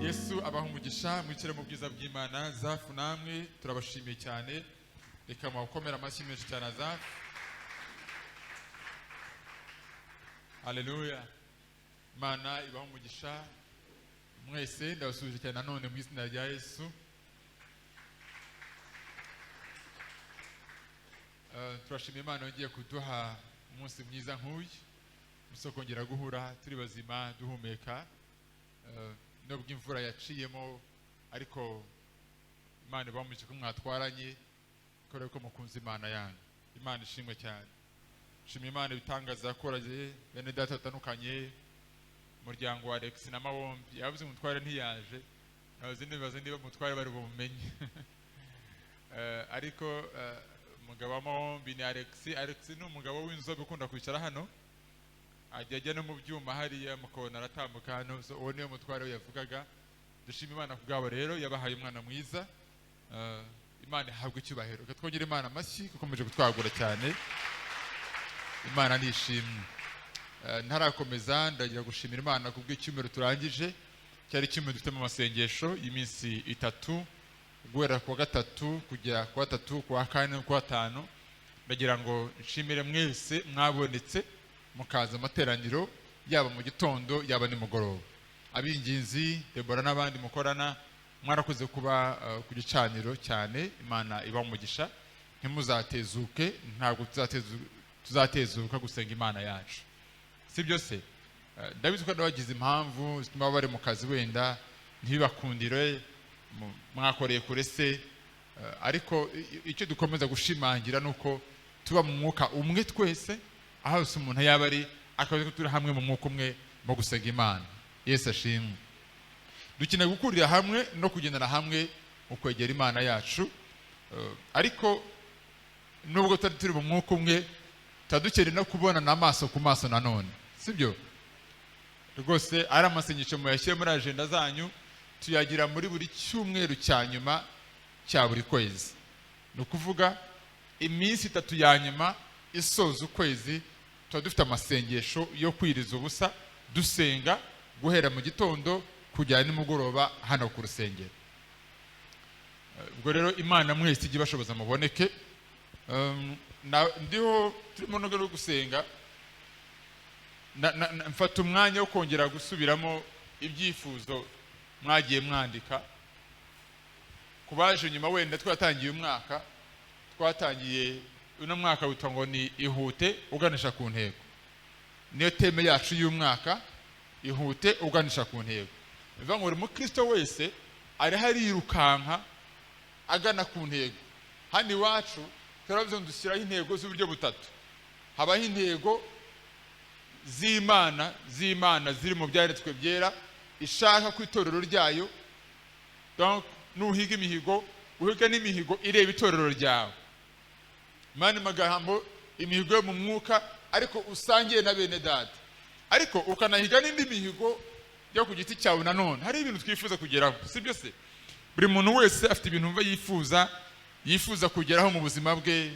Yesu abaha umugisha, mwicare mu bwiza bw'Imana. Zafu namwe turabashimiye cyane, reka mukomere amashyi menshi cyane Azafu. Haleluya. Imana ibaha umugisha mwese, ndabasuhuje cyane nanone mu izina rya Yesu. Turashima Imana yongeye kuduha umunsi mwiza nk'uyu, umunsi wo kongera guhura turi bazima duhumeka. Nubwo imvura yaciyemo, ariko Imana ibaha ko mwatwaranye, kubera ko mukunze Imana yanyu. Imana ishimwe cyane. Shima Imana ibitangaza yakoranye bene data batandukanye, umuryango wa Alex na Mawombi. Yavuze umutware ntiyaje, nahoze nibaza niba umutware bari bumumenye. Ariko umugabo wa Mawombi ni Alex. Alex ni umugabo w'inzobe ukunda kwicara hano, ajya ajya no mu byuma hariya mukabona aratambuka hano. So, uwo niwe mutware we yavugaga. Dushima Imana ku bwabo rero, yabahaye umwana mwiza. Imana ihabwe icyubahiro. Reka twongere Imana amashyi kuko ikomeje kutwagura cyane. Imana ni ishimwe. Ntarakomeza, ndagira gushimira Imana ku bw'icyumweru turangije. Cyari icyumweru dufitemo amasengesho y'iminsi itatu, guhera ku wa gatatu kugera ku wa gatatu, ku wa kane no ku wa gatanu. Ndagira ngo nshimire mwese mwabonetse mukaza amateraniro, yaba mu gitondo yaba nimugoroba. Ab'inginzi Debora n'abandi mukorana, mwarakoze kuba ku gicaniro cyane. Imana iba umugisha, ntimuzatezuke, ntabwo tuzatezuka gusenga Imana yacu, si byo se? Ndabizi ko n'abagize impamvu zituma bari mu kazi wenda ntibibakundire, mwakoreye kure se, ariko icyo dukomeza gushimangira ni uko tuba mu mwuka umwe twese, aho hose umuntu yaba ari, akaba ko turi hamwe mu mwuka umwe mu gusenga Imana. Yesu ashimwe. Dukeneye gukurira hamwe no kugendana hamwe mu kwegera Imana yacu. Ariko nubwo tutari turi mu mwuka umwe, tuba dukeneye no kubonana amaso ku maso nanone, sibyo? Rwose ari amasengesho muyashyire muri ajenda zanyu, tuyagira muri buri cyumweru cya nyuma cya buri kwezi. Ni ukuvuga iminsi itatu ya nyuma isoza ukwezi tuba dufite amasengesho yo kwiriza ubusa, dusenga guhera mu gitondo kugera nimugoroba hano ku rusengero. Ubwo rero Imana mwese ijye ibashoboza muboneke. Ndiho turimo no gusenga, mfata umwanya wo kongera gusubiramo ibyifuzo mwagiye mwandika. Ku baje nyuma wenda twatangiye umwaka, twatangiye uno mwaka witwa ngo ni ihute uganisha ku ntego. Niyo teme yacu y'umwaka, ihute uganisha ku ntego. Bivuga ngo buri mukristo wese ariho arirukanka agana ku ntego. Hano iwacu turavuze ngo dushyiraho intego z'uburyo butatu. Habaho intego z'Imana ziri mu byanditswe byera, ishaka ku itorero ryayo. Donc nuhiga imihigo, uhiga n'imihigo ireba itorero ryawe. Mani magambo, imihigo yo mu mwuka ariko usangiye na bene data, ariko ukanahiga n'indi mihigo yo ku giti cyawe. Nanone hari ibintu twifuza kugeraho, si byo se? Buri muntu wese afite ibintu mva yifuza kugeraho mu buzima bwe.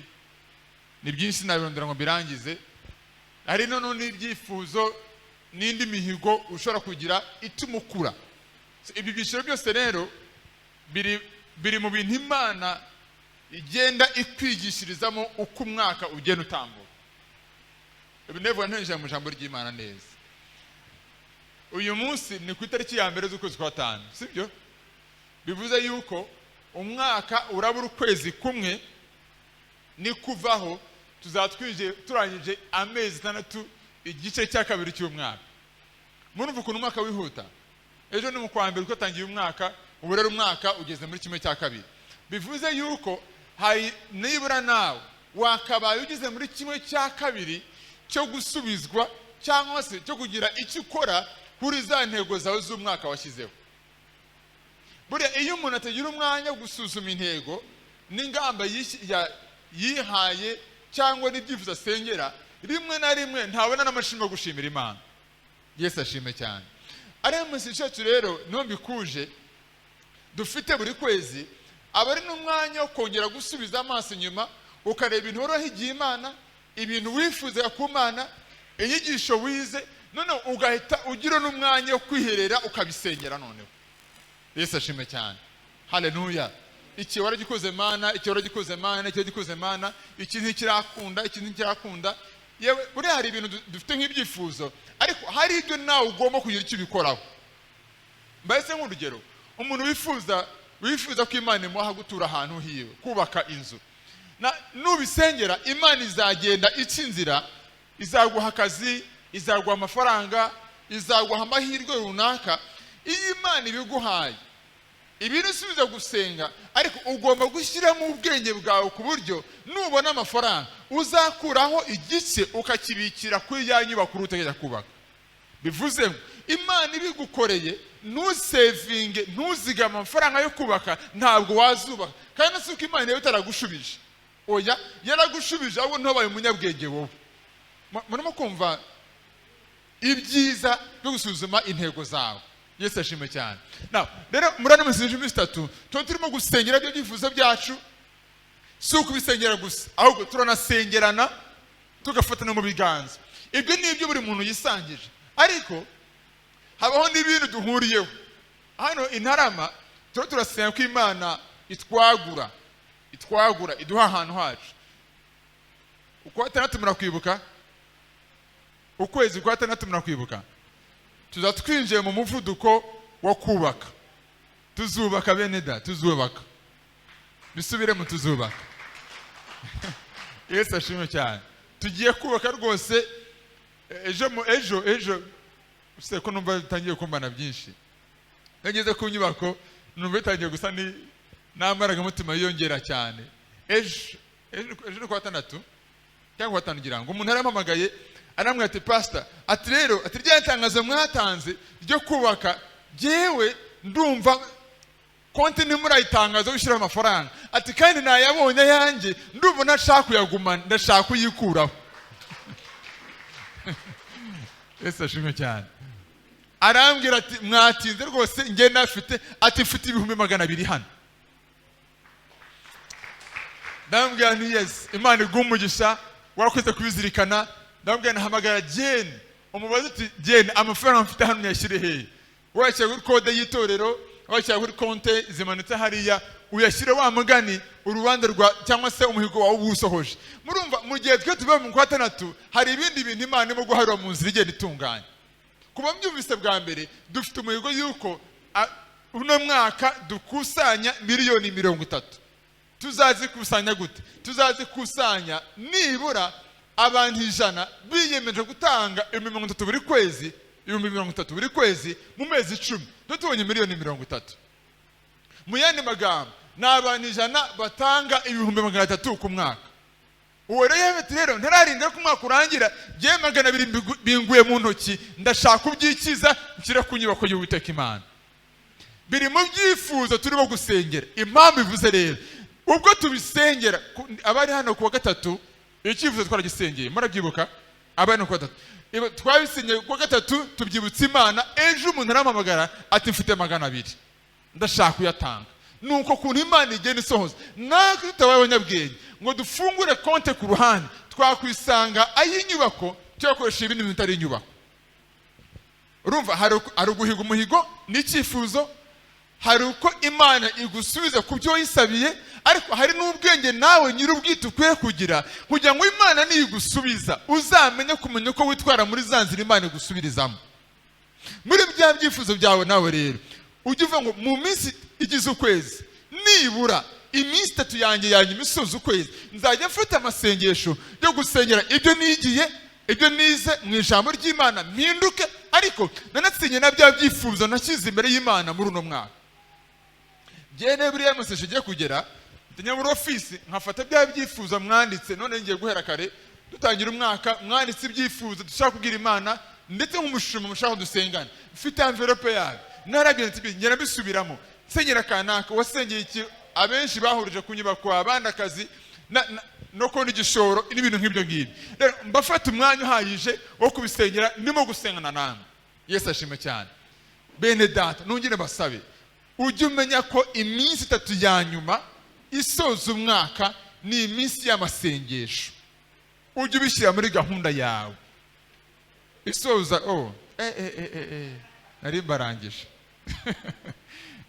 Ni byinshi nabirondera ngo mbirangize. Hari noneho n'ibyifuzo n'indi mihigo ushobora kugira ituma ukura. Ibi byiciro byose rero biri mu bintu Imana igenda ikwigishirizamo uko umwaka ugenda utambuka. Ibi nevuga ntinjira mu ijambo ry'Imana neza. Uyu munsi ni ku itariki ya mbere z'ukwezi kwa gatanu, sibyo? Bivuze yuko umwaka urabura ukwezi kumwe, ni kuvaho tuzatwije turangije amezi 6, igice cya kabiri cy'umwaka. Murumva ukuntu umwaka wihuta. Ejo ni mu kwa mbere twatangiye umwaka, ubu rero umwaka ugeze muri kimwe cya kabiri. Bivuze yuko hari nibura nawe wakabaye ugeze muri kimwe cya kabiri cyo gusubizwa cyangwa se cyo kugira icyo ukora kuri za ntego zawe z'umwaka washyizeho. Buriya iyo umuntu atagira umwanya wo gusuzuma intego n'ingamba yihaye cyangwa n'ibyifuzo asengera, rimwe na rimwe ntabona n'amashimwe yo gushimira Imana. Yesu ashime cyane. Ariyo munsi yacu rero niho mbikuje dufite buri kwezi, aba ari n'umwanya wo kongera gusubiza amaso inyuma, ukareba ibintu wari wahigiye Imana, ibintu wifuzaga ku Mana, inyigisho wize, noneho ugahita ugira n'umwanya wo kwiherera ukabisengera. Noneho Yesu ashimwe cyane, haleluya. Iki waragikoze Mana, iki waragikoze Mana, iki waragikoze Mana, iki ntikirakunda, iki ntikirakunda. Yewe, buriya hari ibintu dufite nk'ibyifuzo, ariko hari ibyo nawe ugomba kugira icyo ubikoraho. Mbese nk'urugero, umuntu wifuza ko Imana imuha gutura ahantu hiwe, kubaka inzu, nubisengera Imana izagenda ica inzira, izaguha akazi, izaguha amafaranga, izaguha amahirwe runaka. Iyo Imana ibiguhaye, ibintu usubiza gusenga, ariko ugomba gushyiramo ubwenge bwawe ku buryo nubona amafaranga uzakuraho igice ukakibikira kuri ya nyubako uteganya kubaka. Bivuze ngo Imana ibigukoreye, ntusevinge, ntuzigame amafaranga yo kubaka, ntabwo wazubaka. Kandi si uko Imana iba itaragushubije, oya, yaragushubije, ahubwo ntubaye umunyabwenge wowe. Murimo kumva ibyiza byo gusuzuma intego zawe? Yesu ashimwe cyane. Now, rero muri ano masengesho y'iminsi 3 tuba turimo gusengera ibyo byifuzo byacu. Si ukubisengera gusa, ahubwo turanasengerana, tugafatana mu biganza. Ibyo ni ibyo buri muntu yisangije, ariko habaho n'ibintu duhuriyeho hano i Ntarama. Tuba turasenga ko Imana itwagura, itwagura, iduha ahantu hacu. Ukwa gatandatu murakwibuka, ukwezi kwa gatandatu murakwibuka, tuza twinjiye mu muvuduko wo kubaka. Tuzubaka bene da, tuzubaka, bisubiremo, tuzubaka. Yesu ashimwe cyane. Tugiye kubaka rwose. Ejo ejo ejo se ko numva bitangiye kumbana byinshi. Iyo ngeze ku nyubako numva bitangiye gusa ni n'amarangamutima yiyongera cyane. Ejo ejo ejo ni kuwa gatandatu cyangwa kuwa gatanu ngira ngo, umuntu yarampamagaye, arambwira ati: "Pastor," ati, "rero," ati, "rya tangazo mwatanze ryo kubaka, jyewe ndumva konti ntimurayitangaza wishyiraho amafaranga," ati, "kandi nayabonye ayanjye, ndumva ntashaka kuyagumana, ndashaka kuyikuraho." Yesu ashimwe cyane. Arambwira ati: "Mwatinze rwose, njye nafite," ati, "mfite 200,000 hano." Ndamubwira nti: "Yes, Imana iguhe umugisha, warakoze kubizirikana." Ndamubwira, nahamagara Jane, umubaze uti: "Jane, amafaranga mfite hano uyashyire hehe? Wayashyira kuri kode y'itorero, wayashyira kuri konte zimanitse hariya, uyashyire." Wa mugani urubanza rwa cyangwa se umuhigo wawe uba usohoje. Murumva, mu gihe twe tuvuye mu kwa gatandatu, hari ibindi bintu Imana irimo guharura mu nzira igenda itunganye. Kuba mbyumvise bwa mbere, dufite umuhigo y'uko uno mwaka dukusanya miliyoni 30. Tuzazikusanya gute? Tuzazikusanya nibura abantu 100 biyemeje gutanga 30,000 buri kwezi, 30,000 buri kwezi mu mezi 10, tuba tubonye miliyoni 30. Mu yandi magambo, ni abantu 100 batanga 300,000 ku mwaka. Uwo rero yavuze rero, ntararinda ko umwaka urangira, ngewe 200 binguye mu ntoki, ndashaka kubyikiza nshyira ku nyubako y'Uwiteka Imana. Biri mu byifuzo turimo gusengera. Impamvu ivuze rero, ubwo tubisengera, abari hano ku wa gatatu, icyifuzo twaragisengeye, murabyibuka? Abari hano ku wa gatatu, twabisengeye ku wa gatatu, tubyibutsa Imana. Ejo umuntu arampamagara ati: "Mfite 200, ndashaka kuyatanga." Nuko kuntu Imana igenda isohoza, natwe tutabaye abanyabwenge ngo dufungure konte ku ruhande, twakwisanga ay'inyubako tuyakoresha ibindi bintu bitari inyubako. Urumva, hari uguhiga umuhigo n'icyifuzo, hari uko Imana igusubiza ku byo wayisabiye, ariko hari n'ubwenge nawe nyir'ubwite ukwiye kugira kugira ngo Imana niyigusubiza uzamenye kumenya uko witwara muri za nzira Imana igusubirizamo muri bya byifuzo byawe. Nawe rero ujye uvuga ngo mu minsi igize ukwezi, nibura iminsi 3 yanjye ya nyuma isoza ukwezi, nzajya mfata amasengesho yo gusengera ibyo nigiye, ibyo nize mu ijambo ry'Imana, mpinduke, ariko nanatsinye na bya byifuzo nashyize imbere y'Imana muri uno mwaka. Njyewe buriya amasengesho agiye kugera, njya muri ofisi nkafata bya byifuzo mwanditse. None ngiye guhera kare dutangira umwaka, mwanditse ibyifuzo dushaka kubwira Imana, ndetse nk'umushumba mushaka dusengana. Mfite envelope yayo, narabyanditse, ibyo ngenda mbisubiramo, nsengera kanaka wasengeye iki. Abenshi bahurije ku nyubako, abandi akazi no kubona igishoro n'ibintu nk'ibyo ngibyo. Rero mbafata umwanya uhagije wo kubisengera, ndimo gusengana namwe. Yesu ashimwe cyane. Bene data, nongere basabe, ujye umenya ko iminsi 3 ya nyuma isoza umwaka ni iminsi y'amasengesho. Ujye ubishyira muri gahunda yawe isoza. Oh, nari mbarangije.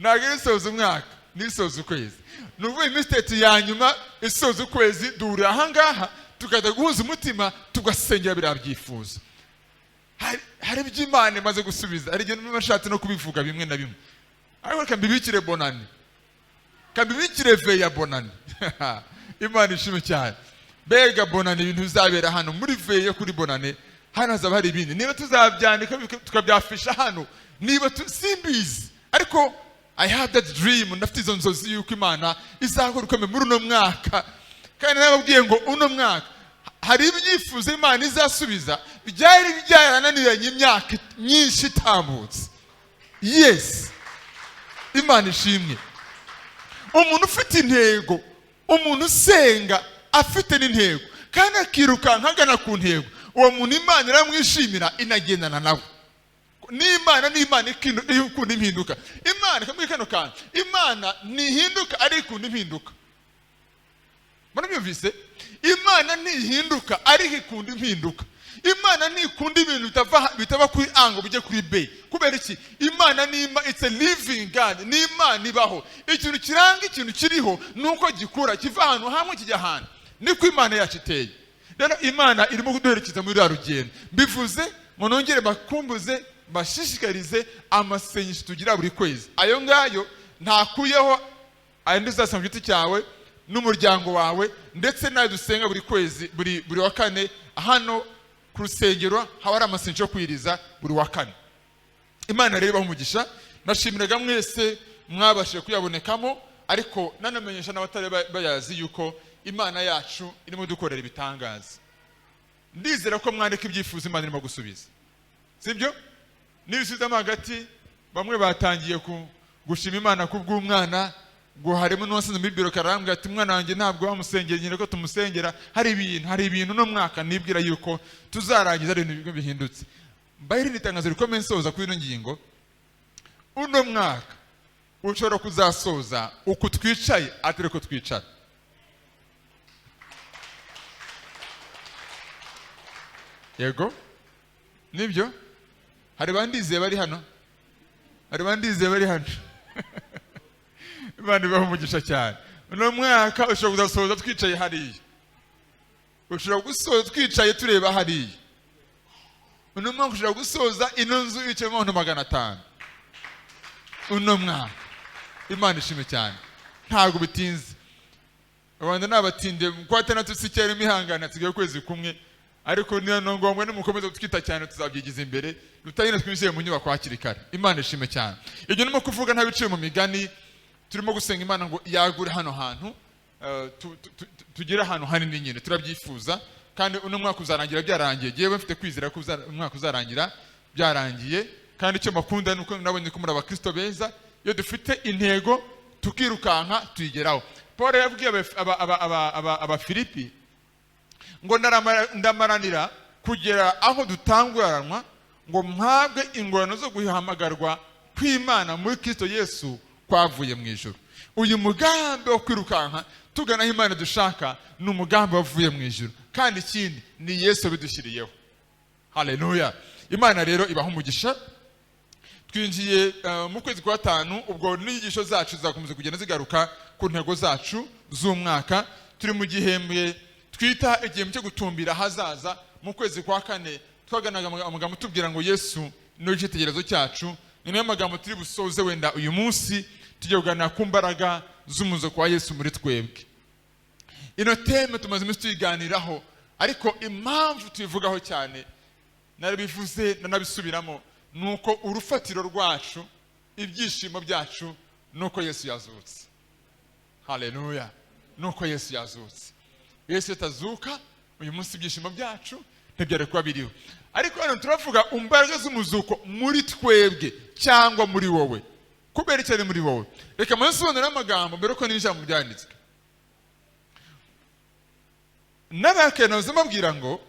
Ntabwo ari isoza umwaka, ni isoza ukwezi. Ni ukuvuga iminsi 3 ya nyuma isoza ukwezi duhurira aha ngaha, tukajya guhuza umutima, tugasengera biriya byifuzo. Hari ibyo Imana imaze gusubiza, hari igihe niba nashatse no kubivuga bimwe na bimwe, ariko reka mbibikire bonane, reka mbibikire veille ya bonane. Imana ishimwe cyane. Mbega bonane, ibintu bizabera hano muri veille yo kuri bonane, hano hazaba hari ibindi. Niba tuzabyandika tukabyafisha hano, niba simbizi, ariko I have that dream, ndafite izo nzozi yuko Imana izakora ikomeye muri uno mwaka. Kandi nababwiye ngo uno mwaka hari ibyifuzo Imana izasubiza byari byarananiranye imyaka myinshi itambutse. Yes, Imana ishimwe. Umuntu ufite intego, umuntu usenga afite n'intego kandi akirukanka agana ku ntego, uwo muntu Imana iramwishimira, inagendana nawe. N'Imana ni Imana ikunda impinduka. Imana ikamubwira kano kantu, Imana ntihinduka ariko ikunda impinduka. Murabyumvise? Imana ntihinduka ariko ikunda impinduka. Imana ntikunda ibintu bitava kuri A ngo bijye kuri B. Kubera iki? Imana ni it's a living God, ni Imana ibaho. Ikintu kiranga ikintu kiriho ni uko gikura, kiva ahantu hamwe kijya ahantu. Niko Imana yacu iteye. Rero Imana irimo kuduherekeza muri ruriya rugendo. Mbivuze ngo nongere bakumbuze, bashishikarize amasengesho tugira buri kwezi. Ayo ngayo ntakuyeho ayandi uzasanga ku giti cyawe n'umuryango wawe, ndetse nayo dusenga buri kwezi, buri wa kane hano ku rusengero haba hari amasengesho yo kwiriza buri wa kane. Imana rero ibahe umugisha. Nashimiraga mwese mwabashije kuyabonekamo, ariko nanamenyesha n'abatari bayazi yuko Imana yacu irimo dukorera ibitangaza. Ndizera ko mwandika ibyifuzo Imana irimo gusubiza, sibyo? N'ibisubizamo hagati, bamwe batangiye gushima Imana kubw'umwana, ngo harimo n'uwasanze muri biro karambwira ati umwana wanjye ntabwo bamusengera, nyine ko tumusengera. Hari ibintu no mwaka nibwira yuko tuzarangiza ari ibintu bihindutse. Mbaye irindi tangazo rikomeye nsoza kuri ino ngingo. Uno mwaka ushobora kuzasoza uku twicaye atari ko twicara. Yego, nibyo? Hari bandizeye bari hano? Hari bandizeye bari hano? Imana ibahe umugisha cyane. Uno mwaka ushobora kuzasoza twicaye hariya, ushobora gusoza twicaye tureba hariya. Uno mwaka ushobora gusoza ino nzu yicayemo abantu 500. Uno mwaka Imana ishimwe cyane, ntabwo bitinze. Abantu nabatinde kwa 6 si cyari imihangana, hasigaye ukwezi kumwe, ariko niyo ngombwa nimukomeza kutwita cyane tuzabyigiza imbere, rutayina twinjiye mu nyubako hakiri kare. Imana ishimwe cyane. Ibyo ndimo kuvuga ntabiciye mu migani, turimo gusenga Imana ngo yagure hano hantu, tugere ahantu hanini nyine turabyifuza, kandi uno mwaka uzarangira byarangiye. Jewe mfite kwizera ko umwaka uzarangira byarangiye, kandi icyo makunda nuko nabonye ko muri abakristo beza, iyo dufite intego tukirukanka tuyigeraho. Paul yabwiye Abafilipi ngo ndamaranira kugera aho dutanguranwa ngo mpabwe ingorano zo guhamagarwa kw'Imana muri Kristo Yesu kwavuye mu ijuru. Uyu mugambi wo kwirukanka tugana aho Imana dushaka ni umugambi wavuye mu ijuru, kandi ikindi ni Yesu bidushyiriyeho. Haleluya. Imana rero ibaha umugisha. Twinjiye mu kwezi kwa 5, ubwo n'inyigisho zacu zakomeza kugenda zigaruka ku ntego zacu z'umwaka. Turi mu gihembwe twita igihembwe cyo gutumbira ahazaza. Mu kwezi kwa 4 twaganaga amagambo tubwira ngo Yesu ni icyitegererezo cyacu. Ni nayo magambo turi busoze wenda uyu munsi, tugiye kuganira ku mbaraga z'umuzuko wa Yesu muri twebwe. Ino teme tumaze iminsi tuyiganiraho, ariko impamvu tuyivugaho cyane narabivuze nanabisubiramo, nuko urufatiro rwacu, ibyishimo byacu, nuko Yesu yazutse. Haleluya. Nuko Yesu yazutse. Yesu atazuka uyu munsi ibyishimo byacu ntibyari kuba biriho. Ariko hano turavuga imbaraga z'umuzuko muri twebwe cyangwa muri wowe. Kubera icyo ari muri wowe. Reka mbanze amagambo mbere ko ninjira mu byanditswe. N'abakene mbabwira ngo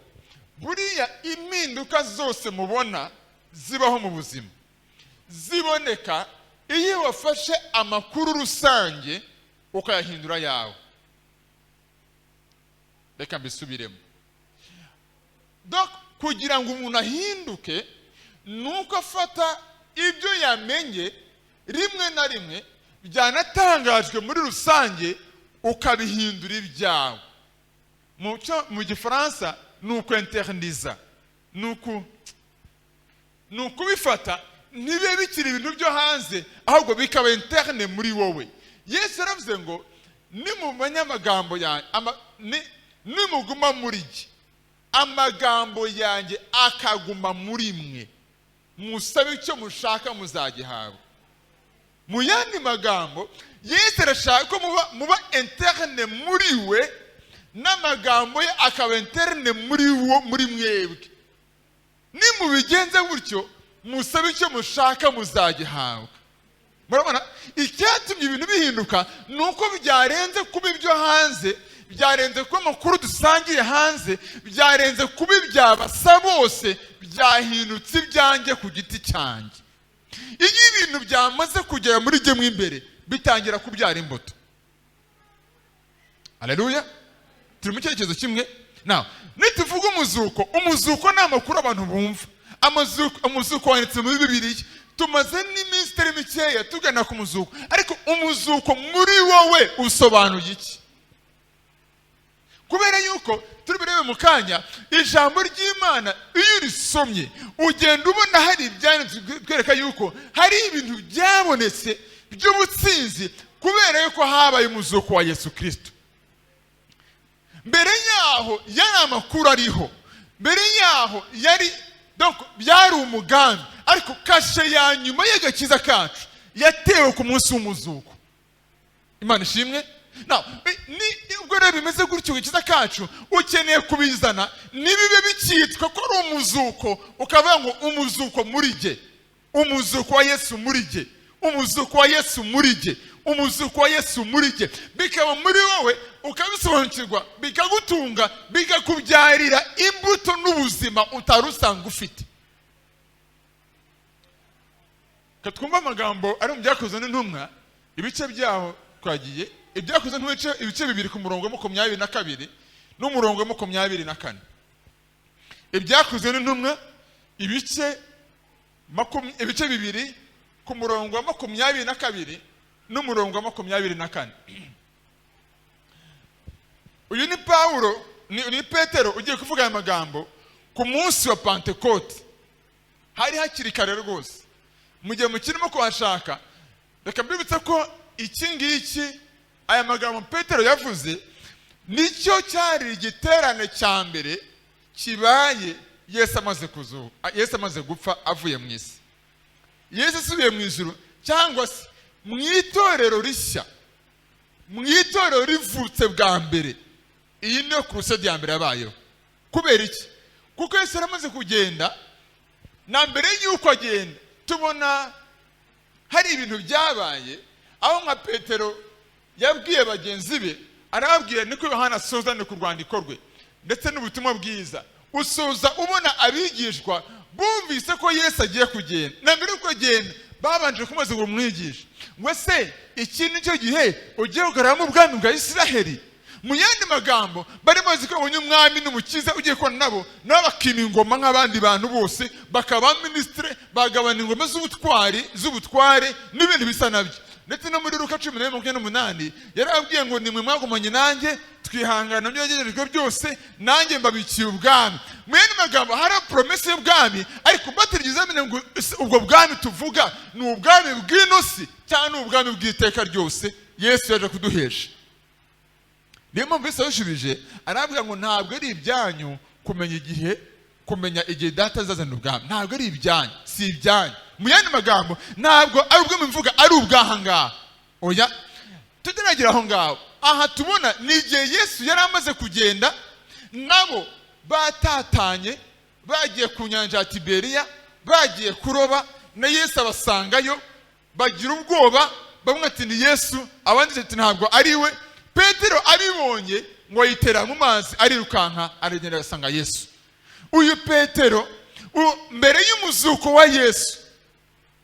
buriya impinduka zose mubona zibaho mu buzima ziboneka iyo wafashe amakuru rusange ukayahindura yawe. Reka mbisubiremo. Donc kugira ngo umuntu ahinduke nuko afata ibyo yamenye Rimwe na rimwe byanatangajwe muri rusange, ukabihindura ibyawe. Mu Gifaransa ni ukwinterniza, ni ukubifata ntibibe bikiri ibintu byo hanze, ahubwo bikaba interne muri wowe. Yesu yaravuze ngo: "Nimumenya amagambo yanjye, nimuguma muri jye, amagambo yanjye akaguma muri mwe, musabe icyo mushaka muzagihabwa." Mu yandi magambo, Yesu arashaka ko muba interne muri we, n'amagambo ye akaba interne muri wo, muri mwebwe. Nimubigenza gutyo, musabe icyo mushaka muzagihabwa. Murabona icyatumye ibintu bihinduka ni uko byarenze kuba ibyo hanze, byarenze kuba amakuru dusangiye hanze, byarenze kuba ibyabasa bose, byahindutse ibyanjye ku giti cyanjye. Iyo ibintu byamaze kugera muri jye mo imbere, bitangira kubyara imbuto. Aleluya! Turi mu cyerekezo kimwe. Nawe nituvuga umuzuko, umuzuko ni amakuru abantu bumva. Umuzuko wanditse muri Bibiliya. Tumaze n'iminsi itari mikeya tugana ku muzuko, ariko umuzuko muri wowe usobanuye iki? Kubera yuko turi burebe mu kanya, ijambo ry'Imana iyo urisomye ugenda ubona hari ibyanditswe bitwereka yuko hari ibintu byabonetse by'ubutsinzi kubera yuko habaye umuzuko wa Yesu Kirisito. Mbere yaho yari amakuru ariho, mbere yaho yari, donc, byari umugambi, ariko kashe ya nyuma y'agakiza kacu yatewe ku munsi w'umuzuko. Imana ishimwe. Now, ni ubwo rero bimeze gutyo, agakiza kacu ukeneye kubizana ntibibe bikitwa ko ari umuzuko, ukavuga ngo umuzuko muri jye, umuzuko wa Yesu muri jye, umuzuko wa Yesu muri jye, umuzuko wa Yesu muri jye, bikaba muri wowe, ukabisobanukirwa, bikagutunga, bikakubyarira imbuto n'ubuzima utari usanzwe ufite. Reka twumve amagambo ari mu Byakozwe n'Intumwa, ibice byaho twagiye, Ibyakozwe n'Intumwa ibice 2 ku murongo wa 22 n'umurongo wa 24. Ibyakozwe n'Intumwa ibice 2 ku murongo wa 22 n'umurongo wa 24. Uyu ni Pawulo, ni Petero ugiye kuvuga aya magambo ku munsi wa Pantekote. Hari hakiri kare rwose. Mu gihe mukirimo kuhashaka, reka mbibutse ko iki ngiki, aya magambo Petero yavuze, nicyo cyari igiterane cya mbere kibaye Yesu amaze kuzuka, Yesu amaze gupfa, avuye mu isi, Yesu asubiye mu ijuru, cyangwa se mu itorero rishya, mu itorero rivutse bwa mbere. Iyi niyo crusade ya mbere yabayeho. Kubera iki? Kuko Yesu yaramaze kugenda, na mbere y'uko agenda tubona hari ibintu byabaye, aho nka Petero yabwiye bagenzi be, arababwira, niko Yohana asoza ni ku rwandiko rwe ndetse n'ubutumwa bwiza, usoza ubona abigishwa bumvise ko Yesu agiye kugenda, na mbere y'uko agenda babanje kumubaza ngo: "Umwigisha, ngo ese iki ni cyo gihe ugiye kugaruramo ubwami bwa Isiraheli?" Mu yandi magambo, bari bazi ko babonye umwami n'umukiza ugiye kubona nabo, nabo bakima ingoma nk'abandi bantu bose, bakaba minisitire, bagabana ingoma z'ubutwari, z'ubutware n'ibindi bisa nabyo. Ndetse no muri Luka 14:28 yarababwiye ngo: "Nimwe mwagumanye nanjye, twihangana byo yageragejwe byose, nanjye mbabikiye ubwami." Mu yandi magambo, hari promesse y'ubwami, ariko batigeze bamenya ngo ese ubwo bwami tuvuga ni ubwami bw'ino si cyangwa ni ubwami bw'iteka ryose Yesu yaje kuduhesha. Niyo mpamvu Yesu yabishubije, arabwira ngo: "Ntabwo ari ibyanyu kumenya igihe Data azazana ubwami. Ntabwo ari ibyanyu, si ibyanyu." Mu yandi magambo, ntabwo ari ubwami mvuga ari ubw'aha ngaha, oya. Tutaragera aho ngaho, aha tubona ni igihe Yesu yari amaze kugenda, nabo batatanye, bagiye ku nyanja ya Tiberiya, bagiye kuroba, na Yesu abasangayo. Bagira ubwoba, bamwe ati: "Ni Yesu," abandi ati: "Ntabwo ari we." Petero abibonye ngo yitera mu mazi, arirukanka, aragenda agasanga Yesu. Uyu Petero, mbere y'umuzuko wa Yesu,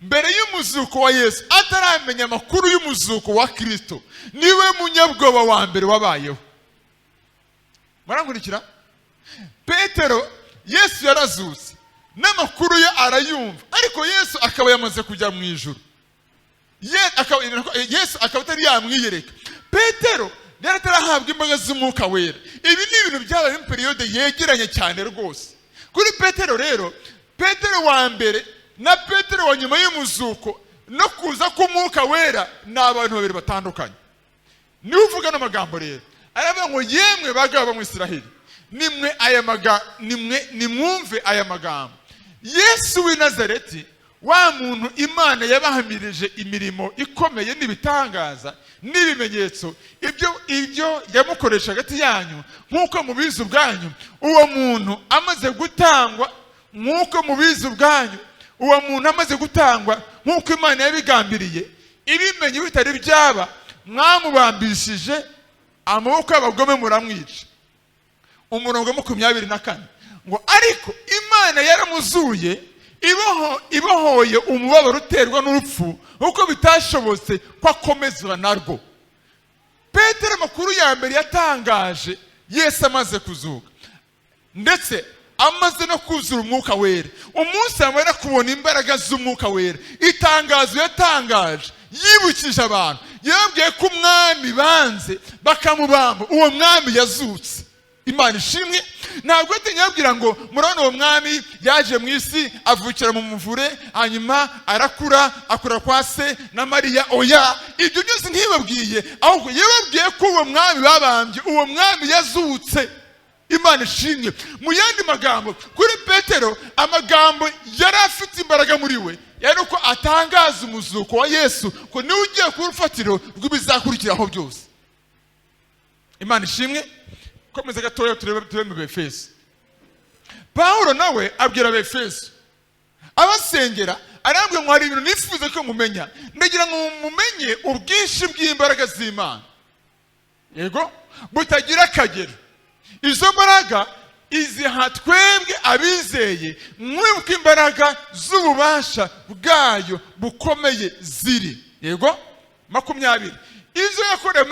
mbere y'umuzuko wa Yesu, ataramenya amakuru y'umuzuko wa Kirisito, niwe munyabwoba wa mbere wabayeho. Murankurikira? Petero, Yesu yarazutse n'amakuru ye arayumva, ariko Yesu akaba yamaze kujya mu ijuru. Yesu akaba atari yamwiyereka. Petero yari atarahabwa imbaraga z'Umwuka Wera. Ibi ni ibintu byabaye muri période yegeranye cyane rwose kuri Petero. Rero Petero wa mbere na Petero wa nyuma y'umuzuko no kuza k'Umwuka Wera ni abantu babiri batandukanye. Niwe uvuga n'amagambo rero, aravuga ngo: "Yemwe bagabo bo mu Isiraheli, nimwe aya maga nimwe nimwumve aya magambo. Yesu w'i Nazareti, wa muntu Imana yabahamirije imirimo ikomeye n'ibitangaza n'ibimenyetso, ibyo yamukoresha hagati yanyu nk'uko mubizi ubwanyu, uwo muntu amaze gutangwa nk'uko mubizi ubwanyu, uwo muntu amaze gutangwa nk'uko Imana yabigambiriye ibimenye bitari byaba, mwamubambishije amaboko y'abagome muramwica." Umurongo wa 24 ngo: "Ariko Imana yaramuzuye, ibohoye umubabaro uterwa n'urupfu, kuko bitashobotse ko akomezwa narwo." Petero amakuru ya mbere yatangaje Yesu amaze kuzuka, ndetse amaze no kuzura Umwuka Wera, umunsi amara kubona imbaraga z'Umwuka Wera, itangazo yatangaje yibukije abantu, yababwiye ko umwami banze bakamubamba, uwo mwami yazutse. Imana ishimwe. Ntabwo yatinye yabwira ngo: "Murabona uwo mwami yaje mu isi, avukira mu muvure, hanyuma arakura, akura kwa se na Mariya." Oya, ibyo byose ntibabwiye, ahubwo yababwiye ko uwo mwami babambye, uwo mwami yazutse. Imana ishimwe. Mu yandi magambo, kuri Petero amagambo yari afite imbaraga muri we yari uko atangaza umuzuko wa Yesu, ko niwe ugiye kuba urufatiro rw'ibizakurikiraho byose. Imana ishimwe. Komeza gatoya turebe, turebe mu Befeso. Pawulo nawe abwira Abefeso abasengera, arambwira ngo: "Hari ibintu nifuza ko mumenya. Ndagira ngo mumenye ubwinshi bw'imbaraga z'Imana, yego, butagira akagero. Izo mbaraga iziha twebwe abizeye, mwibuke imbaraga z'ububasha bwayo bukomeye ziri." Yego, 20: "Izo yakorewe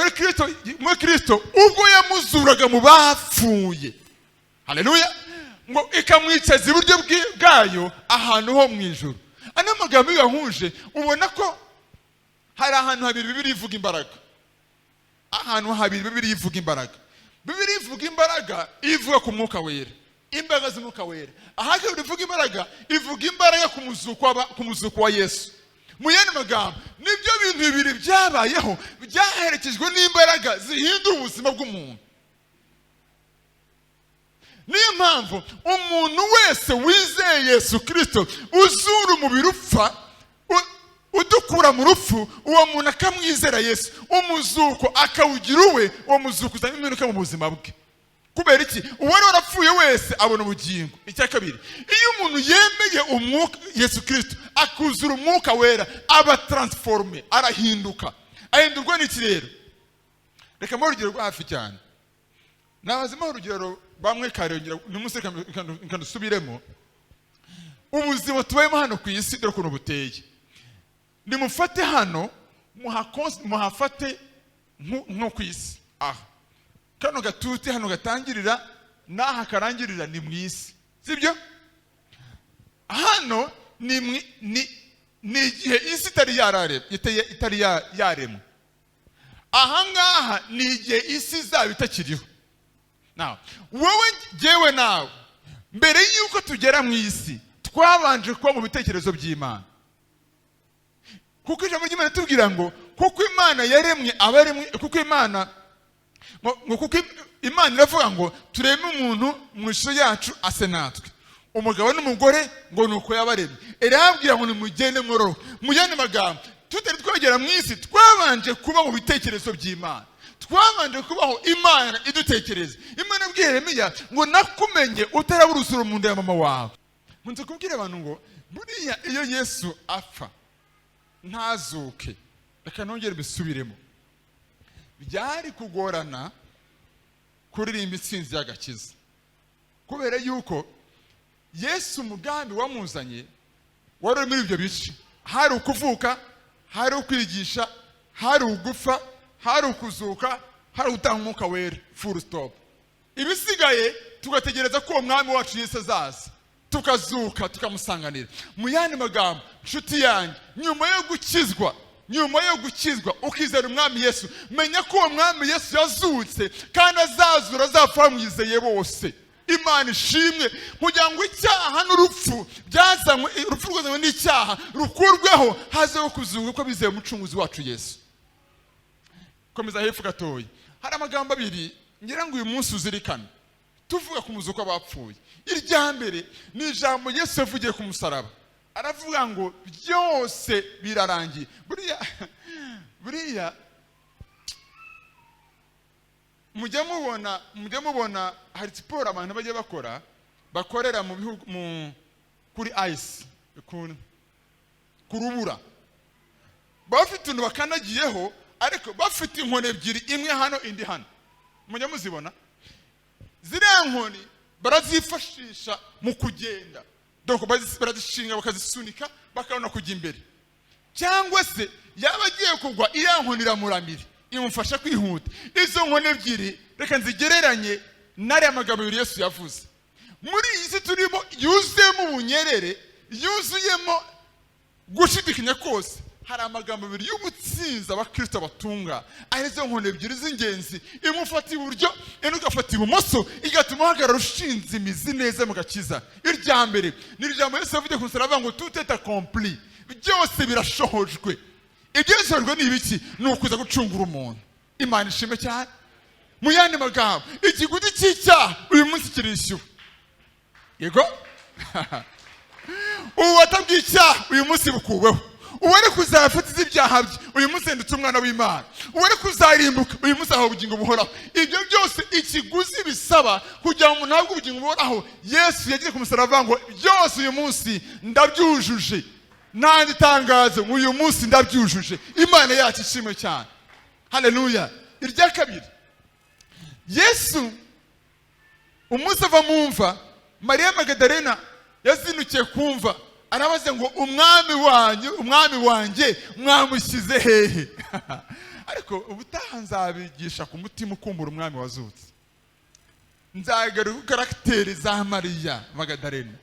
muri Kristo ubwo yamuzuraga mu bapfuye," haleluya, "ngo ikamwicaza iburyo bwayo ahantu ho mu ijuru." Ano magambo iyo uyahuje, ubona ko hari ahantu habiri Bibiliya ivuga imbaraga. Ahantu habiri Bibiliya ivuga imbaraga. Bibiliya ivuga imbaraga ivuga ku Mwuka Wera, imbaraga z'Umwuka Wera. Aha kabiri ivuga imbaraga, ivuga imbaraga ku muzuko wa Yesu. Mu yandi magambo, nibyo bintu bibiri byabayeho byaherekejwe n'imbaraga zihindura ubuzima bw'umuntu. Niyo mpamvu umuntu wese wizeye Yesu Kirisito uzura umubiri upfa, udukura mu rupfu, uwo muntu akamwizera Yesu, umuzuko akawugira uwe, uwo muzuko uzana impinduka mu buzima bwe. Kubera iki? Uwari warapfuye wese abona ubugingo. Icya kabiri, iyo umuntu yemeye umwuka Yesu Kirisito, akuzura Umwuka Wera, aba transformé, arahinduka. Ahindurwa n'iki rero? Reka mbahe urugero rwa hafi cyane. Nabazemo urugero bamwe kare, uyu munsi reka ndusubiremo. Ubuzima tubayemo hano ku isi, dore ukuntu buteye. Nimufate hano, muhafate nko ku isi. Aha kano gatuti hano gatangirira n'aha karangirira ni mu isi, sibyo? Hano ni igihe isi itari yararemwa, itari yaremwa. Aha ngaha ni igihe isi izaba itakiriho. Now, wowe, jyewe nawe, mbere y'uko tugera mu isi, twabanje kuba mu bitekerezo by'Imana, kuko ijambo ry'Imana ritubwira ngo kuko Imana yaremwe abaremwe, kuko Imana ngo kuko Imana iravuga ngo: "Tureme umuntu mu ishusho yacu, ase natwe, umugabo n'umugore," ngo ni uko yabaremye. Irababwira ngo: "Nimugende mwororoke." Mu yandi magambo, tutari twagera mu isi, twabanje kuba mu bitekerezo by'Imana, twabanje kubaho Imana idutekereza. Imana ibwiye Yeremiya ngo: "Nakumenye utarabura urusoro mu nda ya mama wawe." Nkunze kubwira abantu ngo buriya iyo Yesu apfa ntazuke, reka nongere mbisubiremo, byari kugorana kuririmba intsinzi y'agakiza, kubera yuko Yesu umugambi wamuzanye wari uri muri ibyo bice: hari ukuvuka, hari ukwigisha, hari ugufa, hari ukuzuka, hari ugutanga Umwuka Wera, full stop. Ibisigaye tugategereza ko uwo mwami wacu Yesu azaza, tukazuka, tukamusanganira. Mu yandi magambo, nshuti yanjye, nyuma yo gukizwa, Nyuma yo gukizwa ukizera Umwami Yesu, menya ko uwo Mwami Yesu yazutse kandi azazura azapfa bamwizeye bose. Imana ishimwe. Kugira ngo icyaha n'urupfu byazanywe, urupfu rwazanywe n'icyaha rukurweho, hazeho kuzuka ko bizeye Umucunguzi wacu Yesu. Komeza hepfo gatoya, hari amagambo abiri ngira ngo uyu munsi uzirikane tuvuga ku muzuko w'abapfuye. Irya mbere ni ijambo Yesu yavugiye ku musaraba, aravuga ngo: "Byose birarangiye." Buriya mujya mubona hari siporo abantu bajya bakora, bakorera mu bihugu kuri ice, ku rubura. Baba bafite utuntu bakandagiyeho, ariko bafite inkoni ebyiri, imwe hano, indi hano. Mujya muzibona ziriya nkoni, barazifashisha mu kugenda. Donc barazishinga, bakazisunika, bakabona kujya imbere, cyangwa se yaba agiye kugwa, iriya nkoni iramuramira, imufasha kwihuta. Izo nkoni ebyiri reka nzigereranye n'ariya magambo abiri Yesu yavuze. Muri iyi si turimo yuzuyemo ubunyerere, yuzuyemo gushidikanya kose, hari amagambo abiri y'ubutsinzi abakristo batunga, arizo nkoni ebyiri z'ingenzi. Imwe ufata iburyo, indi ugafata ibumoso, igatuma uhagarara ushinze imizi neza mu gakiza. Irya mbere ni ijambo Yesu yavugiye ku musaraba, avuga ngo: "Tout est accompli", byose birashohojwe. Ibyo bisohojwe ni ibiki? Ni ukuza gucungura umuntu. Imana ishimwe cyane. Mu yandi magambo, ikiguzi cy'icyaha uyu munsi kirishyuwe. Yego, ububata bw'icyaha uyu munsi bukuweho. Uwari kuzafatiza ibyaha bye uyu munsi yanditse umwana w'Imana. Uwari kuzarimbuka uyu munsi ahawe ubugingo buhoraho. Ibyo byose ikiguzi bisaba kugira ngo umuntu ahabwe ubugingo buhoraho, Yesu yagiye ku musaraba avuga ngo: "Byose uyu munsi ndabyujuje." N'andi tangazo ngo: "Uyu munsi ndabyujuje." Imana yacu ishimwe cyane, haleluya. Irya kabiri, Yesu umunsi ava mu mva, Mariya Magadalena yazindukiye kumva, arabaza ngo: "Umwami wanyu, Umwami wanjye mwamushyize hehe?" Ariko ubutaha nzabigisha ku mutima ukumbura Umwami wazutse, nzagaruka caractère za Mariya Magadalena.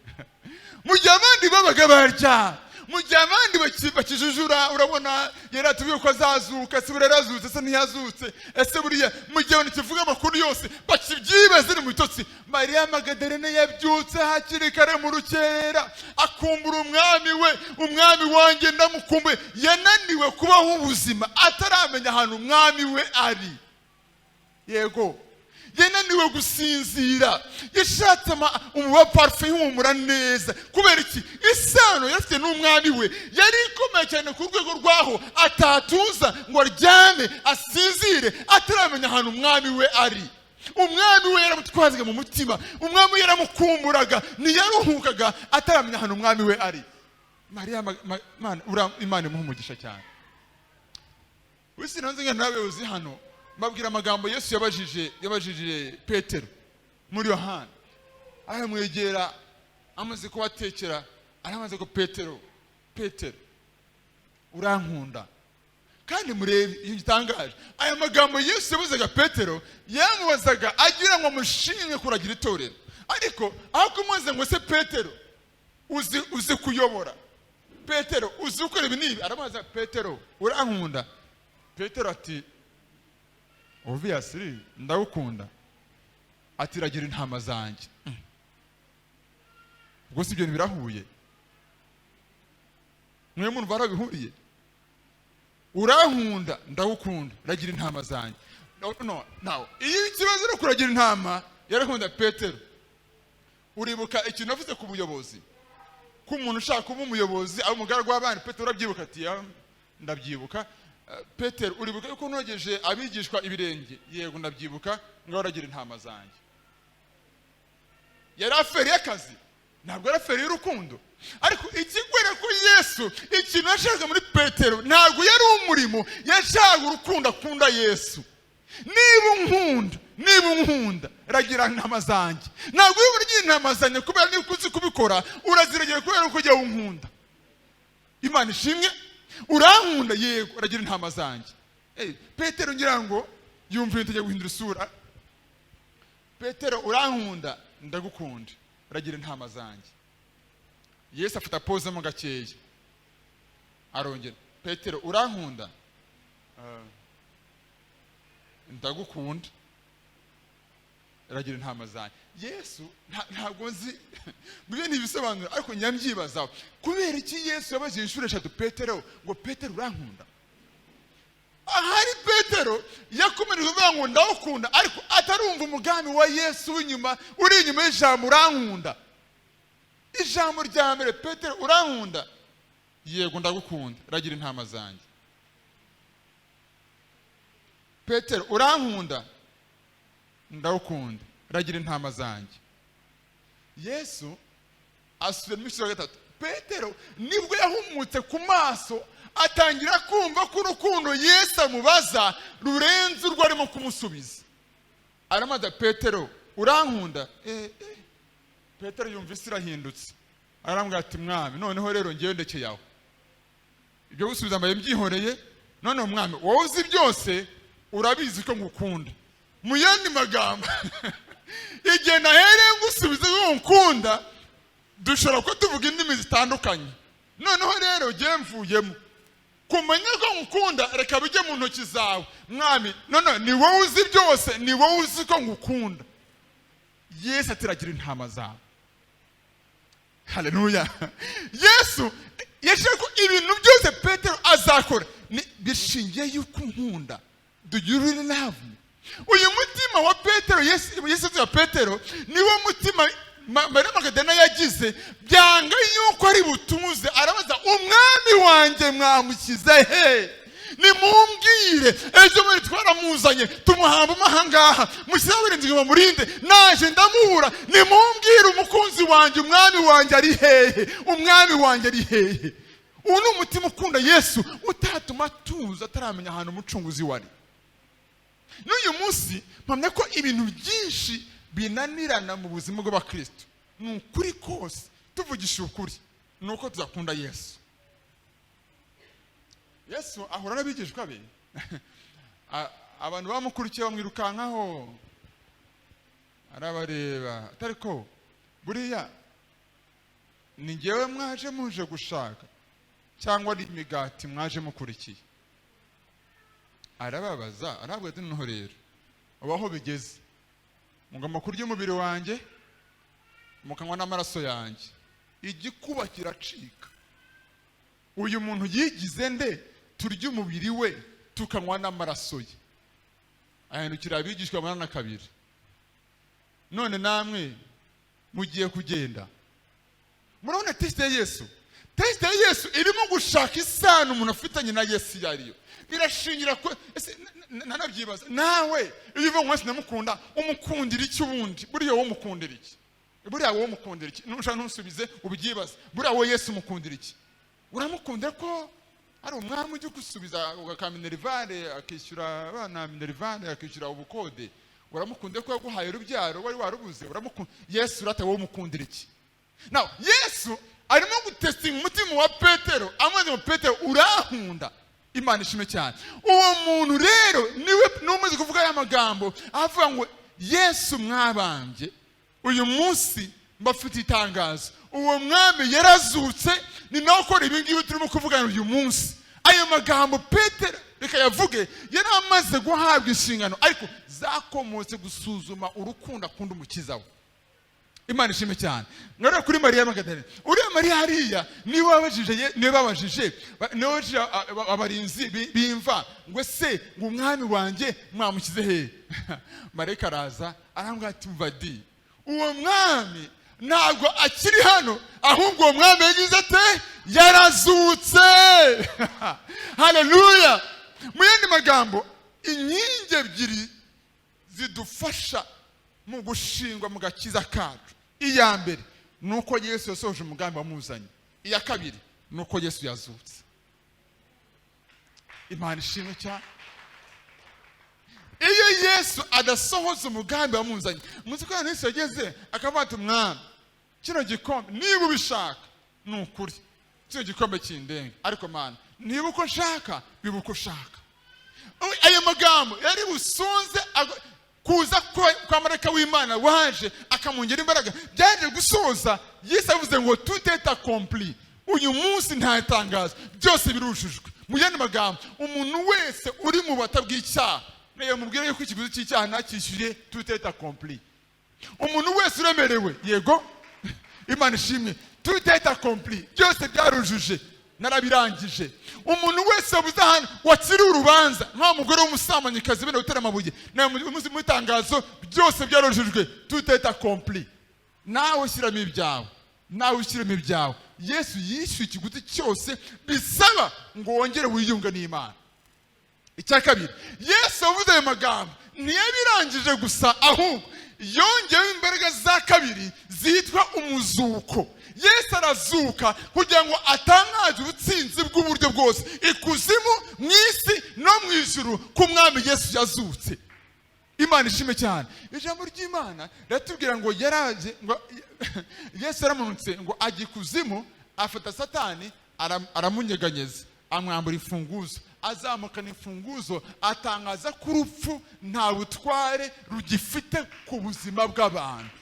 Mu gihe abandi babaga barya, mu gihe abandi bakijujura, urabona yari atubwiye ko azazuka, ese buriya yarazutse, ese ntiyazutse, ese buriya, mu gihe abantu kivuga amakuru yose bakibyibaza ni mu bitotsi, Mariya Magadalena yabyutse hakiri kare mu rukera, akumbura Umwami we. "Umwami wanjye ndamukumbuye." Yananiwe kubaho ubuzima ataramenya ahantu Umwami we ari. Yego, yananiwe gusinzira, yashatse umuba parufe ihumura neza. Kubera iki? Isano yari afite n'Umwami we yari ikomeye cyane ku rwego rw'aho atatuza ngo aryame asinzire ataramenya ahantu Umwami we ari. Umwami we yaramutwazaga mu mutima, Umwami we yaramukumburaga, ntiyaruhukaga ataramenya ahantu Umwami we ari. Mariya Imana imuha umugisha cyane. Wese nanze ngana n'abayobozi hano, mbabwira amagambo Yesu yabajije Petero muri Yohana. Aramwegera amaze kubatekera, aramaze ngo: "Petero, Petero, urankunda?" Kandi murebe iyo gitangaje, aya magambo Yesu yabuzaga Petero, yamubazaga agira ngo amushinge kuragira itorero. Ariko aho kumubaza ngo: "Se Petero, uzi kuyobora? Petero, uzi gukora ibi n'ibi?" aramubaza: "Petero, urankunda?" Petero ati: "Obviously ndagukunda." Ati: "Ragira intama zanjye." Ubwo si ibyo bintu birahuye? Mwe murumva aho bihuriye? "Urankunda?" "Ndagukunda." "Ragira intama zanjye." No, no. Iyo ikibazo ari kuragira intama, yarakunda Petero. Uribuka ikintu navuze ku buyobozi, ko umuntu ushaka kuba umuyobozi aba umugaragu w'abandi? Petero, urabyibuka? Ati: "Ya, ndabyibuka." Petero, uribuka yuko nogeje abigishwa ibirenge? "Yego, ndabyibuka." "Ngaho uragira intama zanjye." Yari affaire y'akazi, ntabwo yari affaire y'urukundo. Ariko ikigwera ko Yesu ikintu yashakaga muri Petero ntabwo yari umurimo, yashakaga urukundo akunda Yesu. "Niba unkunda, niba unkunda, ragira intama zanjye." Ntabwo uri buragira intama zanjye kubera niba uzi kubikora, uraziragira kubera ko ujya unkunda. Imana ishimwe. "Urankunda?" "Yego." "Ragira intama zanjye." Petero ngira ngo yumva ibintu igiye guhindura isura. "Petero, urankunda?" "Ndagukunda." "Ragira intama zanjye." Yesu afata pause mo gakeya, arongera Petero, urankunda? Ndagukunda. Ragira intama zanjye. Yesu ntabwo nzi bibyo ntibisobanura, ariko nyabyibazaho: kubera iki Yesu yabajije inshuro eshatu Petero ngo: "Petero, urankunda?" Ahari Petero yakomeje kuvuga ngo: "Ndawukunda," ariko atarumva umugambi wa Yesu w'inyuma, uri inyuma y'ijambo "urankunda". Ijambo rya mbere: "Petero, urankunda?" "Yego, ndagukunda." "Ragira intama zanjye." "Petero, urankunda?" "Ndawukunda." "Ragira intama zanjye." Yesu asubiramo inshuro ya gatatu. Petero nibwo yahumutse ku maso, atangira kumva ko urukundo Yesu amubaza rurenze urwo arimo kumusubiza. Aramubaza: "Petero, urankunda?" Eh. Petero yumva isi irahindutse, arambwira ati: "Mwami, noneho rero ngewe ndekeye aho, ibyo gusubiza mbaye mbyihoreye. Noneho Mwami, wowe uzi byose, urabizi ko ngukunda." Mu yandi magambo, igihe nahereye ngusubiza ko ngukunda, dushobora kuba tuvuga indimi zitandukanye. Noneho rero ngewe mvuyemo kumenya ko ngukunda, reka bijye mu ntoki zawe, Mwami. None ni wowe uzi byose, ni wowe uzi ko ngukunda. Yesu ati: "Ragira intama zawe." Haleluya! Yesu yashaka ko ibintu byose Petero azakora bishingiye yuko unkunda. Do you really love me? Uyu mutima wa Petero, Yesu wa Petero, niwo mutima Mariya Magadalena yagize, byanga yuko ari butuze. Arabaza: "Umwami wanjye mwamushyize he? Nimumbwire. Ejo bundi twaramuzanye, tumuhamba ahangaha, mushyiraho abarinzi ngo bamurinde, naje ndamubura. Nimumbwire umukunzi wanjye, umwami wanjye ari hehe? Umwami wanjye ari hehe?" Ubu ni umutima ukunda Yesu utatuma atuza ataramenya ahantu umucunguzi wari. N'uyu munsi mpamya ko ibintu byinshi binanirana mu buzima bw'abakristo, ni ukuri kose, tuvugisha ukuri, ni uko tudakunda Yesu. Yesu ahura n'abigishwa be, abantu bamukurikiye bamwirukankaho, arabareba atari ko: "Buriya ni ngewe mwaje muje gushaka, cyangwa ni imigati mwaje mukurikiye?" Arababaza, arabwira ati: "Noneho rero ubu aho bigeze, mugomba kurya umubiri wanjye, mukanywa n'amaraso yanjye. Igikuba kiracika. Uyu muntu yigize nde, turya umubiri we, tukanywa n'amaraso ye?" Ahindukira abigishwa 82: "None namwe mugiye kugenda?" Murabona test ya Yesu? Test ya Yesu irimo gushaka isano umuntu afitanye na Yesu iyo ariyo. Birashingira ko ese nanabyibaza nawe, iyo uvuga ngo Yesu ndamukunda, umukundira iki ubundi? Buriya wowe umukundira iki? Buriya wowe umukundira iki? Nushaka ntusubize, ubyibaze. Buriya wowe Yesu umukundira iki? Uramukundira ko ari umwami ujya ugusubiza ugaka minerval, akishyura abana minerval, akishyura ubukode? Uramukundira ko yaguhaye urubyaro wari warubuze? Uramukunda Yesu urata? Wowe umukundira iki? Now Yesu arimo gutestinga umutima wa Petero, amaze ngo: "Petero, urankunda?" Imana ishimwe cyane. Uwo muntu rero niwe n'umaze kuvuga aya magambo, avuga ngo: "Yesu mwabambye, uyu munsi mbafite itangazo: uwo mwami yarazutse, ni nawe ukora ibi ngibi turimo kuvugana uyu munsi." Ayo magambo Petero reka yavuge yari amaze guhabwa inshingano, ariko zakomotse gusuzuma urukundo akunda Umukiza we. Imana ishimwe cyane. Ngaruka kuri Mariya Magadalena. Uriya Mariya hariya niwe wabajije niwe babajije niwe wabajije abarinzi b'imva ngo: "Se ngo umwami wanjye mwamushyize hehe?" Marayika araza, arambwira ati: "Mva di, uwo mwami ntabwo akiri hano, ahubwo uwo mwami yagize ate? Yarazutse." Haleluya! Mu yandi magambo, inkingi ebyiri zidufasha mu gushingwa mu gakiza kacu: iya mbere ni uko Yesu yasohoje umugambi wamuzanye, iya kabiri ni uko Yesu yazutse. Imana ishimwe cyane. Iyo Yesu adasohoza umugambi wamuzanye, muzi ko ahantu Yesu yageze akavuga ati: "Mwami, kino gikombe niba ubishaka, ni ukuri kino gikombe kindenga, ariko Mana, niba uko nshaka, biba uko ushaka." Ayo magambo yari busunze kuza kwa marayika w'Imana waje akamwongera imbaraga. Byaje gusoza Yesu avuze ngo: "Tout est accompli." Uyu munsi nta tangazo, byose birujujwe. Mu yandi magambo, umuntu wese uri mu bubata bw'icyaha, nayo mubwire yuko ikiguzi cy'icyaha ntakishyuye, tout est accompli. Umuntu wese uremerewe, yego, Imana ishimwe, tout est accompli, byose byarujuje, narabirangije. Umuntu wese wabuze ahantu wakiriye urubanza, nka mugore w'umusambanyikazi bene gutera amabuye, nawe mu itangazo, byose byarujujwe, tout est accompli. Nawe ushyiramo ibyawe, nawe ushyiramo ibyawe. Yesu yishyuye ikiguzi cyose bisaba ngo wongere wiyunge n'Imana. Icya kabiri, Yesu avuze ayo magambo ntiyabirangije gusa, ahubwo yongeyeho imbaraga za kabiri zitwa umuzuko. Yesu arazuka kugira ngo atangaze ubutsinzi bw'uburyo bwose, ikuzimu, mu isi no mu ijuru, ko Umwami Yesu yazutse. Imana ishime cyane. Ijambo ry'Imana riratubwira ngo yaraje, ngo Yesu yaramanutse ngo ajya ikuzimu, afata Satani aramunyeganyeza, amwambura imfunguzo, azamukana imfunguzo, atangaza ko urupfu nta butware rugifite ku buzima bw'abantu.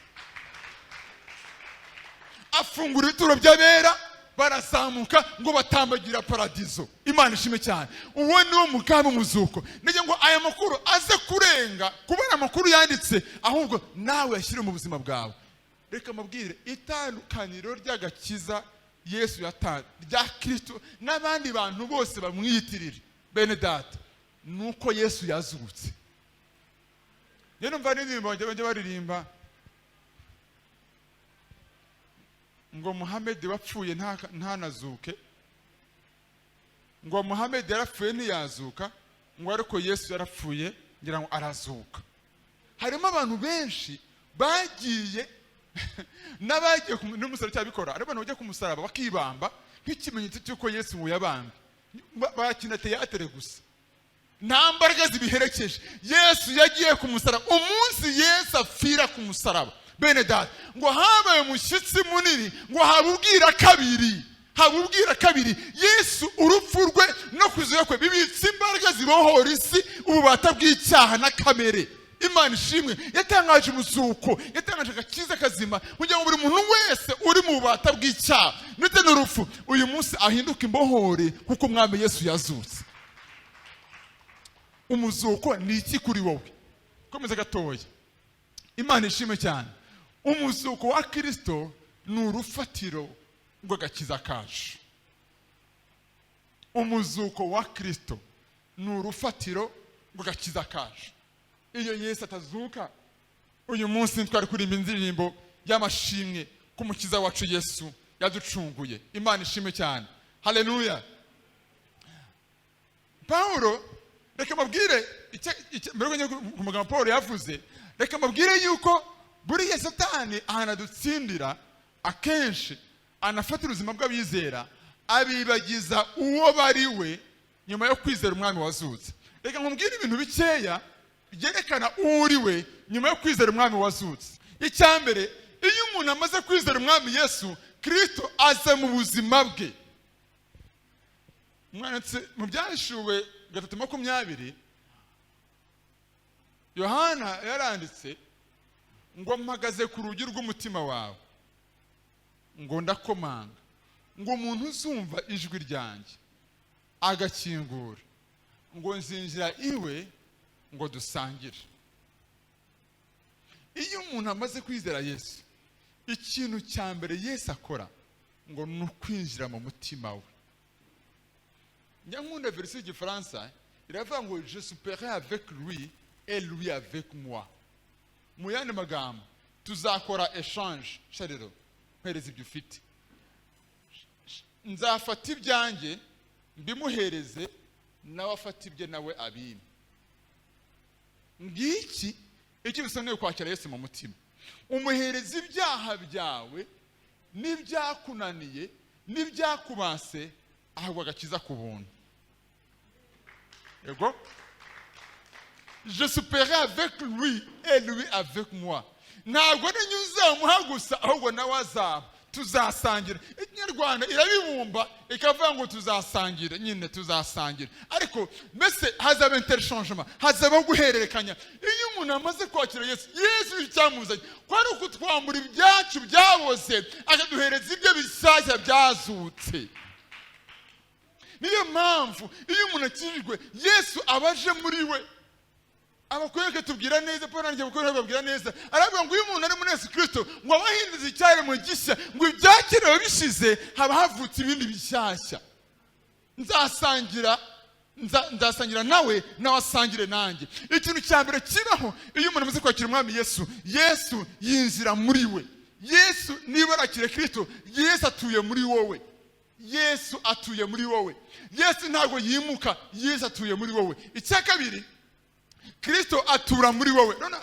Afungura ibituro by'abera, barazamuka ngo batambagira paradizo. Imana ishime cyane. Uwo ni wo mugambi, umuzuko. Ngira ngo aya makuru aze kurenga kubona amakuru yanditse, ahubwo nawe yashyire mu buzima bwawe. Reka mabwire itandukaniro ry'agakiza Yesu yatanze, rya Kirisito n'abandi bantu bose bamwiyitirira. Bene Data, ni uko Yesu yazutse. Njye numva n'indirimbo bajya baririmba ngo Muhamedi wapfuye ntanazuke, ngo Muhamedi yarapfuye ntiyazuka, ngo ariko Yesu yarapfuye ngira ngo arazuka. Harimo abantu benshi bagiye n'abagiye n'umusaraba cyabikora, ari abantu bajya ku musaraba bakibamba nk'ikimenyetso cy'uko Yesu ngo yabambwe. Bakina teyatere gusa, nta mbaraga zibiherekeje. Yesu yagiye ku musaraba. Umunsi Yesu apfira ku musaraba, bene Data, ngo habaye umushyitsi munini, ngo haba ubwira kabiri, haba ubwira kabiri. Yesu urupfu rwe no kuzuka kwe bibitse imbaraga zibohora isi ububata bw'icyaha na kamere. Imana ishimwe, yatangaje umuzuko, yatangaje agakiza kazima kugira ngo buri muntu wese uri mu bubata bw'icyaha ndetse n'urupfu uyu munsi ahinduke imbohore, kuko Umwami Yesu yazutse. Umuzuko ni iki kuri wowe? Komeza gatoya. Imana ishimwe cyane. Umuzuko wa Kirisito ni urufatiro rw'agakiza kacu. Umuzuko wa Kirisito ni urufatiro rw'agakiza kacu. Iyo Yesu atazuka, uyu munsi twari kuririmba indirimbo y'amashimwe ko Umukiza wacu Yesu yaducunguye. Imana ishimwe cyane, haleluya. Pawulo, reka mabwire mbere yo ku magambo Paul yavuze, reka mabwire yuko buriya Satani ahantu adutsindira akenshi, anafatira ubuzima bw'abizera, abibagiza uwo bari we nyuma yo kwizera Umwami wazutse. Reka nkubwire ibintu bikeya byerekana uwo uri we nyuma yo kwizera Umwami wazutse. Icya mbere, iyo umuntu amaze kwizera Umwami Yesu Kirisito, aza mu buzima bwe. Umwanditsi mu Byahishuwe 3:20, Yohana yaranditse ngo: "Mpagaze ku rugi rw'umutima wawe, ngo ndakomanga, ngo umuntu uzumva ijwi ryanjye agakingura, ngo nzinjira iwe, ngo dusangire." Iyo umuntu amaze kwizera Yesu, ikintu cya mbere Yesu akora ngo ni ukwinjira mu mutima we. Njya nkunda version y'igifaransa, iravuga ngo: "Je souperai avec lui et lui avec moi." Mu yandi magambo, tuzakora échange. Shariro, mpereza ibyo ufite, nzafata ibyanjye mbimuhereze, nawe afata ibye, nawe abime. Ngiki icyo bisobanuye kwakira Yesu mu mutima: umuhereza ibyaha byawe n'ibyakunaniye n'ibyakubase, ahabwa agakiza ku buntu. Yego, "Je souperai avec lui et lui avec moi." Ntabwo ninjye uzamuha gusa, ahubwo nawe azaba, tuzasangira. Ikinyarwanda irabibumba ikavuga ngo tuzasangira nyine, tuzasangira, ariko mbese hazaba interchangement, hazabaho guhererekanya. Iyo umuntu amaze kwakira Yesu, Yesu icyamuzanye ko ari ukutwambura ibyacu byaboze, akaduhereza ibyo bishyashya byazutse. Niyo mpamvu iyo umuntu akijijwe, Yesu aba aje muri we. Abakwereke tubwira neza, Paul nanjye gukora babwira neza, aravuga ngo iyo umuntu ari muri Yesu Kristo, ngo aba ahindutse icyaremwe gishya, ngo ibya kera biba bishize, haba havutse ibindi bishyashya. Nzasangira nawe, nawe asangire nanjye. Ikintu cya mbere kibaho iyo umuntu amaze kwakira Umwami Yesu, Yesu yinjira muri we. Yesu, niba arakire Kristo, Yesu atuye muri wowe. Yesu atuye muri wowe. Yesu ntabwo yimuka, Yesu atuye muri wowe. Icya kabiri, Kristo atura muri wowe. None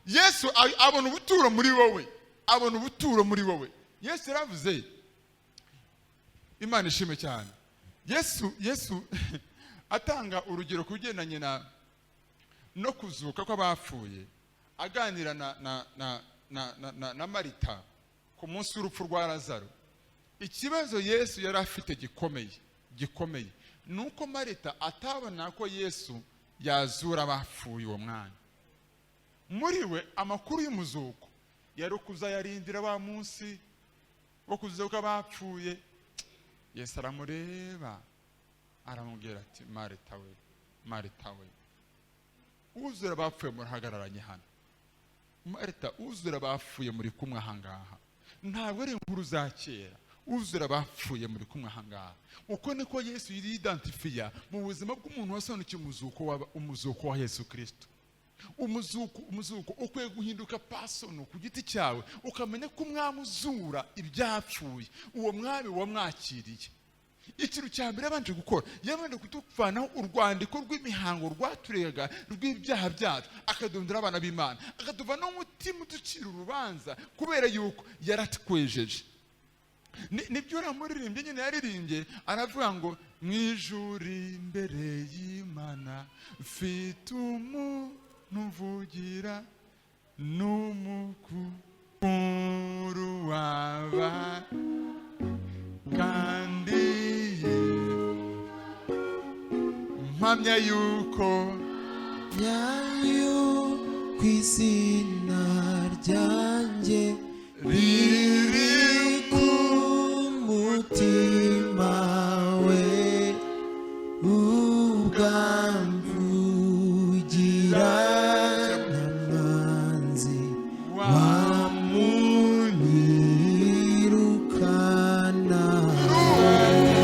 Yesu abona ubuturo muri wowe, abona ubuturo muri wowe. Yesu yaravuze, Imana ishime cyane. Yesu atanga urugero ku bigendanye na no kuzuka kw'abapfuye, aganira na Marita ku munsi w'urupfu rwa Lazaro. Ikibazo Yesu yari afite gikomeye gikomeye ni uko Marita atabona ko Yesu yazura abapfuye uwo mwanya. Muri we amakuru y'umuzuko yari ukuzayarindira wa munsi wo kuzuka abapfuye. Yesu aramureba, aramubwira ati: "Marita we, Marita we, uzura abapfuye murahagararanye hano. Marita, uzura abapfuye muri kumwe ahangaha. Ntabwo ari inkuru za kera, uzura abapfuye muri kumwe ahangaha." Uko niko Yesu yidantifiya mu buzima bw'umuntu wasobanukiwe umuzuko wa Yesu Kirisito. Umuzuko ukwiye guhinduka personal ku giti cyawe, ukamenya ko Umwami uzura ibyapfuye, uwo mwami wamwakiriye. Ikintu cya mbere yabanje gukora, yabanje kutuvanaho urwandiko rw'imihango rwaturegaga rw'ibyaha byacu, akadundura abana b'Imana, akatuvanaho umutima uducira urubanza, kubera yuko yaratwejeje. Nibyo uriya muririmbyi nyine yaririmbye, aravuga ngo: "Mu ijuru imbere y'Imana mfite umuntu mvugira, n'umukuru waba kandi ye mpamya yuko nyayo ku izina ryanjye riri ku mutima we, ubwamvugira nta mwanzi wamunyirukana."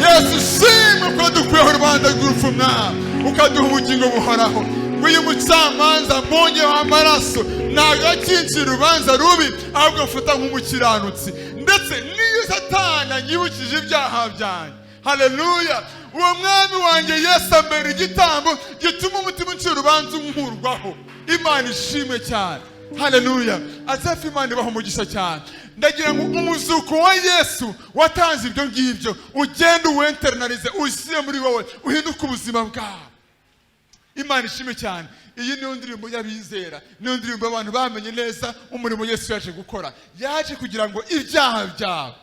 Yesu shimwe ko dukuyeho urubanza rw'urupfu, Mwami, ukaduha ubugingo buhoraho. Ngo uyu mucamanza mbonyeho amaraso, ntabwo akincira urubanza rubi, ahubwo mfata nk'umukiranutsi. Ndetse n'iyo Satani anyibukije ibyaha byanjye, haleluya, uwo Mwami wanjye Yesu ambera igitambo gituma umutima uncira urubanza unkurwaho. Imana ishimwe cyane, haleluya. Azafa, Imana ibaha umugisha cyane. Ndagira ngo umuzuko wa Yesu watanze ibyo ngibyo, ugende uwenterinarize, ushyire muri wowe, uhinduke ubuzima bwawe. Imana ishimwe cyane. Iyi niyo ndirimbo y'abizera, niyo ndirimbo y'abantu bamenye neza umurimo Yesu yaje gukora. Yaje kugira ngo ibyaha byawe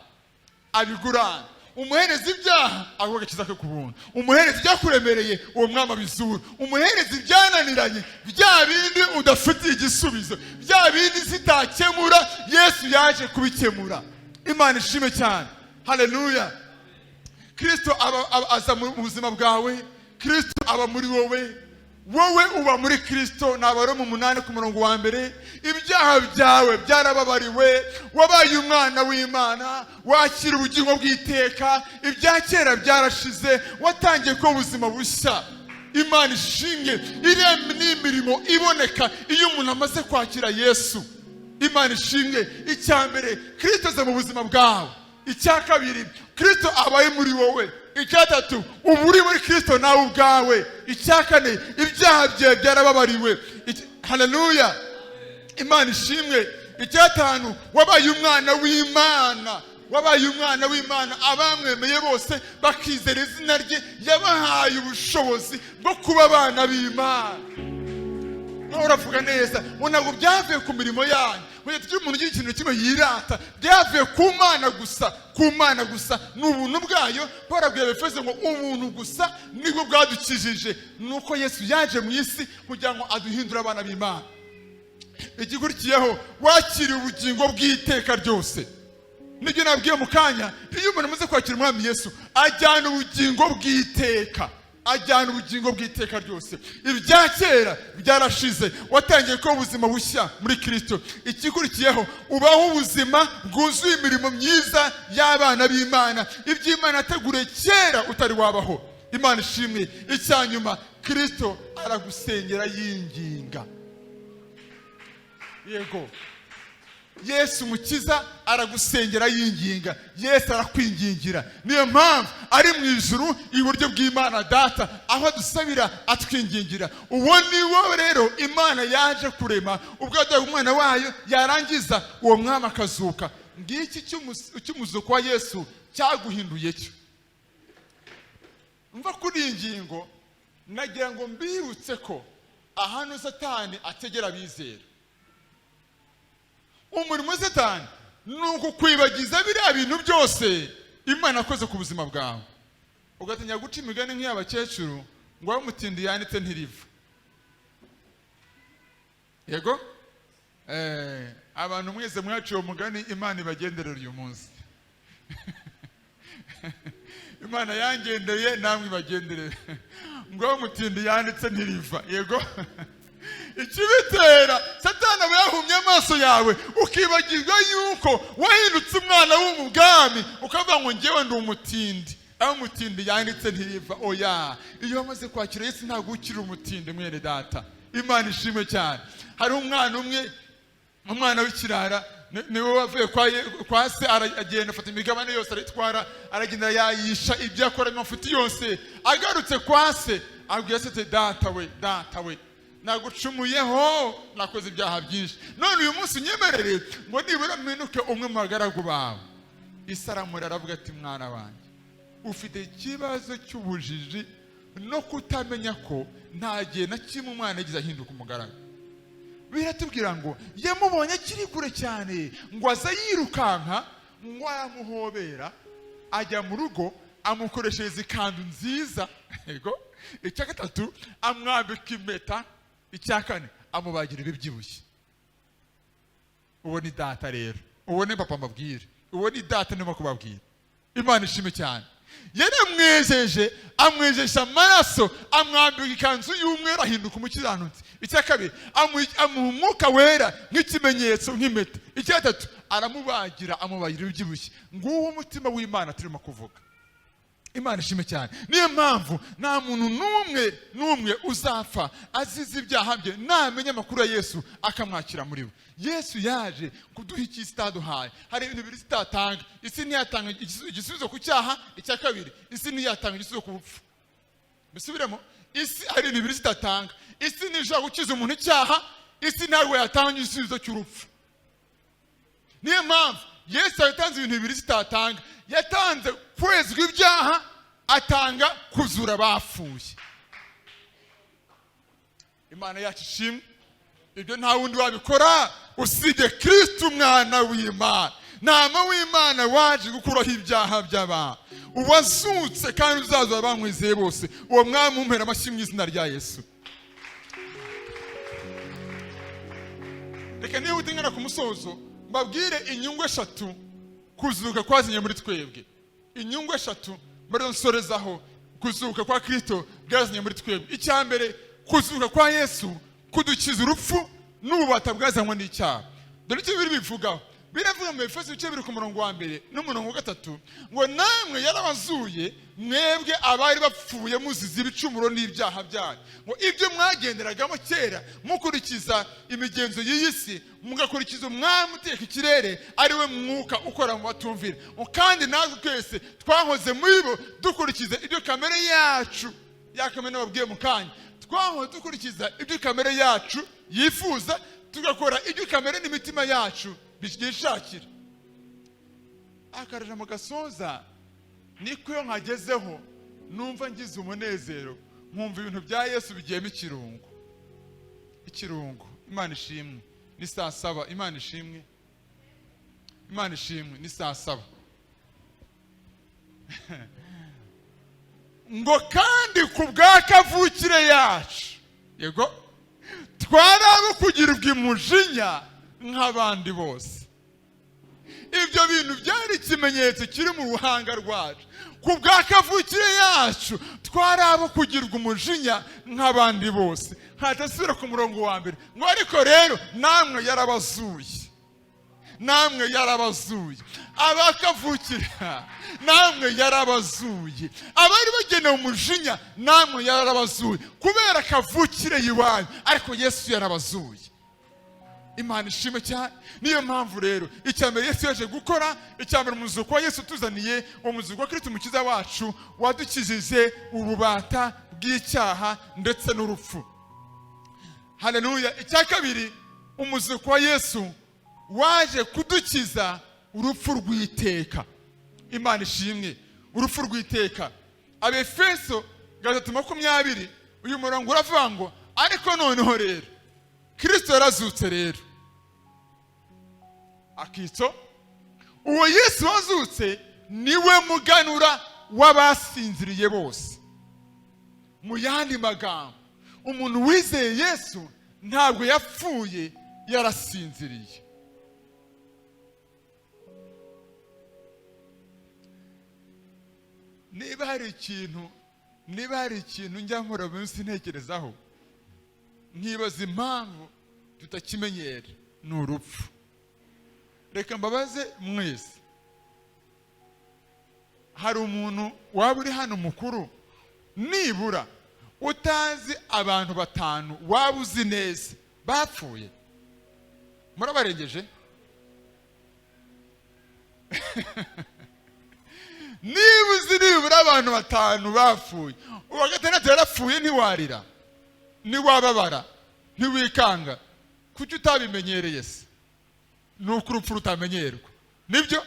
abigurane. Umuhereza ibyaha, aguha agakiza ke ku buntu. Umuhereza ibyakuremereye, uwo mwami abizura. Umuhereza ibyananiranye, bya bindi udafitiye igisubizo, bya bindi zitakemura, Yesu yaje kubikemura. Imana ishime cyane, haleluya. Kristo aza mu buzima bwawe, Kristo aba muri wowe, wowe uba muri Kristo. Ni Abaroma 8 ku murongo wa 1. Ibyaha byawe byarababariwe, wabaye umwana w'Imana, wakira ubugingo bw'iteka. Ibya kera byarashize, watangiye kuba ubuzima bushya. Imana ishimwe. Iriya ni imirimo iboneka iyo umuntu amaze kwakira Yesu. Imana ishimwe. Icya mbere, Kristo aza mu buzima bwawe. Icya kabiri, Kristo abaye muri wowe. Icya gatatu, uba uri muri Kristo nawe ubwawe. Icya kane, ibyaha byawe byarababariwe. Haleluya, Imana ishimwe. Icya gatanu, wabaye umwana w'Imana, wabaye umwana w'Imana. Abamwemeye bose bakizera izina rye, yabahaye ubushobozi bwo kuba abana b'Imana. Nawe uravuga neza ngo ntabwo byavuye ku mirimo yanyu, ngo tugire umuntu ugira ikintu kimwe yirata. Byavuye ku Mana gusa, ku Mana gusa, ni ubuntu bwayo. Paul abwira Abefeso ngo ubuntu gusa nibwo bwadukijije, ni uko Yesu yaje mu isi kugira ngo aduhindure abana b'Imana. Igikurikiyeho, wakiriye ubugingo bw'iteka ryose. Nibyo nabwiye mu kanya: iyo umuntu amaze kwakira Umwami Yesu, ajyana ubugingo bw'iteka, ajyana ubugingo bw'iteka ryose. Ibya kera byarashize, watangiye kuba ubuzima bushya muri Kirisito. Ikikurikiyeho, ubaho ubuzima bwuzuye imirimo myiza y'abana b'Imana, iby'Imana yateguriye kera utari wabaho. Imana ishimwe. Icya nyuma, Kirisito aragusengera yinginga. Yego, Yesu Umukiza aragusengera yinginga. Yesu arakwingingira. Niyo mpamvu ari mu ijuru iburyo bw'Imana Data, aho adusabira, atwingingira. Uwo ni wo rero Imana yaje kurema ubwo yaduhaye umwana wayo, yarangiza uwo mwami akazuka. Ngiki cy'umuzuko wa Yesu cyaguhinduye cyo. Mva kuri iyi ngingo, nagira ngo mbibutse ko ahantu Satani ategera abizera, umurimo wa Satani ni ukukwibagiza biriya bintu byose Imana yakoze ku buzima bwawe, ugatangira guca imigani nk'iy'abakecuru ngo aho umutindi yanitse ntiriva. Yego. Abantu mwese mwaciye umugani, Imana ibagenderera uyu munsi. Imana yangendeye, namwe ibagenderere. Ngo aho umutindi yanitse ntiriva. Yego, ikibitera, Satani aba yahumye amaso yawe, ukibagirwa yuko wahindutse umwana w'umubwami, ukavuga ngo ngewe ndi umutindi, aho umutindi yanditse ntiriva. Oya, iyo wamaze kwakira Yesu ntabwo ukiri umutindi, mwene data. Imana ishimwe cyane. Hari umwana umwe, umwana w'ikirara, niwe wavuye kwa se, aragenda afata imigabane yose arayitwara, aragenda yayisha ibyo akora, amafuti yose. Agarutse kwa se, abwira se ati: "Data we, data we, nagucumuyeho, nakoze ibyaha byinshi. None uyu munsi unyemerere ngo nibura mpinduke umwe mu bagaragu bawe." Isi aramurira, aravuga ati: "Mwana wanjye, ufite ikibazo cy'ubujiji no kutamenya ko nta gihe na kimwe umwana yagize ahinduka umugaragu." Biratubwira ngo yamubonye akiri kure cyane, ngo aza yirukanka, ngo aramuhobera, ajya mu rugo, amukoreshereza ikanzu nziza. Yego. Icya gatatu, amwambika impeta. Icya kane, amubagira ibibyibushye. Uwo ni data rero, uwo ni papa mbabwira, uwo ni data ndimo kubabwira. Imana ishimwe cyane. Yaramwejeje, amwejesha amaraso, amwambika ikanzu y'umweru, ahinduka umukiranutsi. Icya kabiri, amuha Umwuka Wera nk'ikimenyetso, nk'impeta. Icya gatatu, aramubagira, amubagira ibibyibushye. Nguwo umutima w'Imana turimo kuvuga. Imana ishimwe cyane. Niyo mpamvu nta muntu n'umwe n'umwe uzapfa azize ibyaha bye namenya amakuru ya Yesu akamwakira muri we. Yesu yaje kuduha icyo isi itaduhaye. Hari ibintu bibiri isi itatanga: isi ntiyatanga igisubizo ku cyaha. Icya kabiri, isi ntiyatanga igisubizo ku rupfu. Mbisubiremo: isi hari ibintu bibiri itatanga. Isi ntishobora gukiza umuntu icyaha, isi ntabwo yatanga igisubizo cy'urupfu. Niyo mpamvu Yesu yatanze ibintu bibiri zitatanga: yatanze kwezwa ibyaha, atanga kuzura abapfuye. Imana yacu ishimwe. Ibyo nta wundi wabikora usibye Kristo, umwana w'Imana, ntama w'Imana waje gukuraho ibyaha by'abantu, uwazutse kandi uzaza bamwizeye bose. Uwo mwami umpera amashyi mu izina rya Yesu. Reka nihute ngana ku musozo, mbabwire inyungu eshatu kuzuka kwazanye muri twebwe. Inyungu eshatu muri nsorezaho kuzuka kwa Kristo bwazanye muri twebwe. Icya mbere, kuzuka kwa Yesu kudukiza urupfu n'ububata bwazanywe n'icyaha. Dore icyo biri bivugaho. Biravuga mu Efeso ibice 2 ku murongo wa mbere n'umurongo wa gatatu ngo: "Namwe yarabazuye, mwebwe abari bapfuye muzize ibicumuro n'ibyaha byanyu, ngo ibyo mwagenderagamo kera mukurikiza imigenzo y'iyi si, mugakurikiza umwami uteka ikirere, ari we mwuka ukora mu batumvira. Ngo kandi natwe twese twahoze muri bo dukurikiza ibyo kamere yacu," ya kamere nababwiye mu kanya, "twahoze dukurikiza ibyo kamere yacu yifuza, tugakora ibyo kamere n'imitima yacu byishakira." Akaraja mu gasoza niko iyo nkagezeho numva ngize umunezero, nkumva ibintu bya Yesu bigiyemo ikirungo, ikirungo. Imana ishimwe, ni saa saba. Imana ishimwe, Imana ishimwe, ni saa saba. Ngo kandi ku bwa kavukire yacu, yego, twari abo kugirirwa imujinya nk'abandi bose. Ibyo bintu byari ikimenyetso kiri mu ruhanga rwacu. Ku bwa kavukire yacu twari abo kugirwa umujinya nk'abandi bose. Ntajya ku murongo wa mbere ngo ariko rero namwe yarabazuye, namwe yarabazuye, abakavukira namwe yarabazuye, abari bagenewe umujinya namwe yarabazuye kubera kavukire iwanyu, ariko Yesu yarabazuye. Imana ishimwe cyane. Niyo mpamvu rero icya mbere Yesu yaje gukora, icya mbere umuzuko wa Yesu tuzaniye, umuzuko wa Kristo Umukiza wacu wadukijije ububata bw'icyaha ndetse n'urupfu. Haleluya. Icya kabiri, umuzuko wa Yesu waje kudukiza urupfu rw'iteka. Imana ishimwe. Urupfu rw'iteka. Abefeso 3:20, uyu murongo uravuga ngo ariko noneho rero Kristo yarazutse rero, akitso uwo Yesu wazutse niwe muganura w'abasinziriye bose. Mu yandi magambo, umuntu wizeye Yesu ntabwo yapfuye, yarasinziriye. Niba hari ikintu njya nkora munsi ntekerezaho, nkibaza impamvu tutakimenyera, ni urupfu. Reka mbabaze mwese, hari umuntu waba uri hano mukuru nibura utazi abantu 5 waba uzi neza bapfuye? Murabarengeje? Niba uzi nibura abantu 5 bapfuye, uwa gatandatu yarapfuye, ntiwarira, ntiwababara, ntiwikanga, kuki utabimenyereye se? Nuko urupfu rutamenyerwa, nibyo?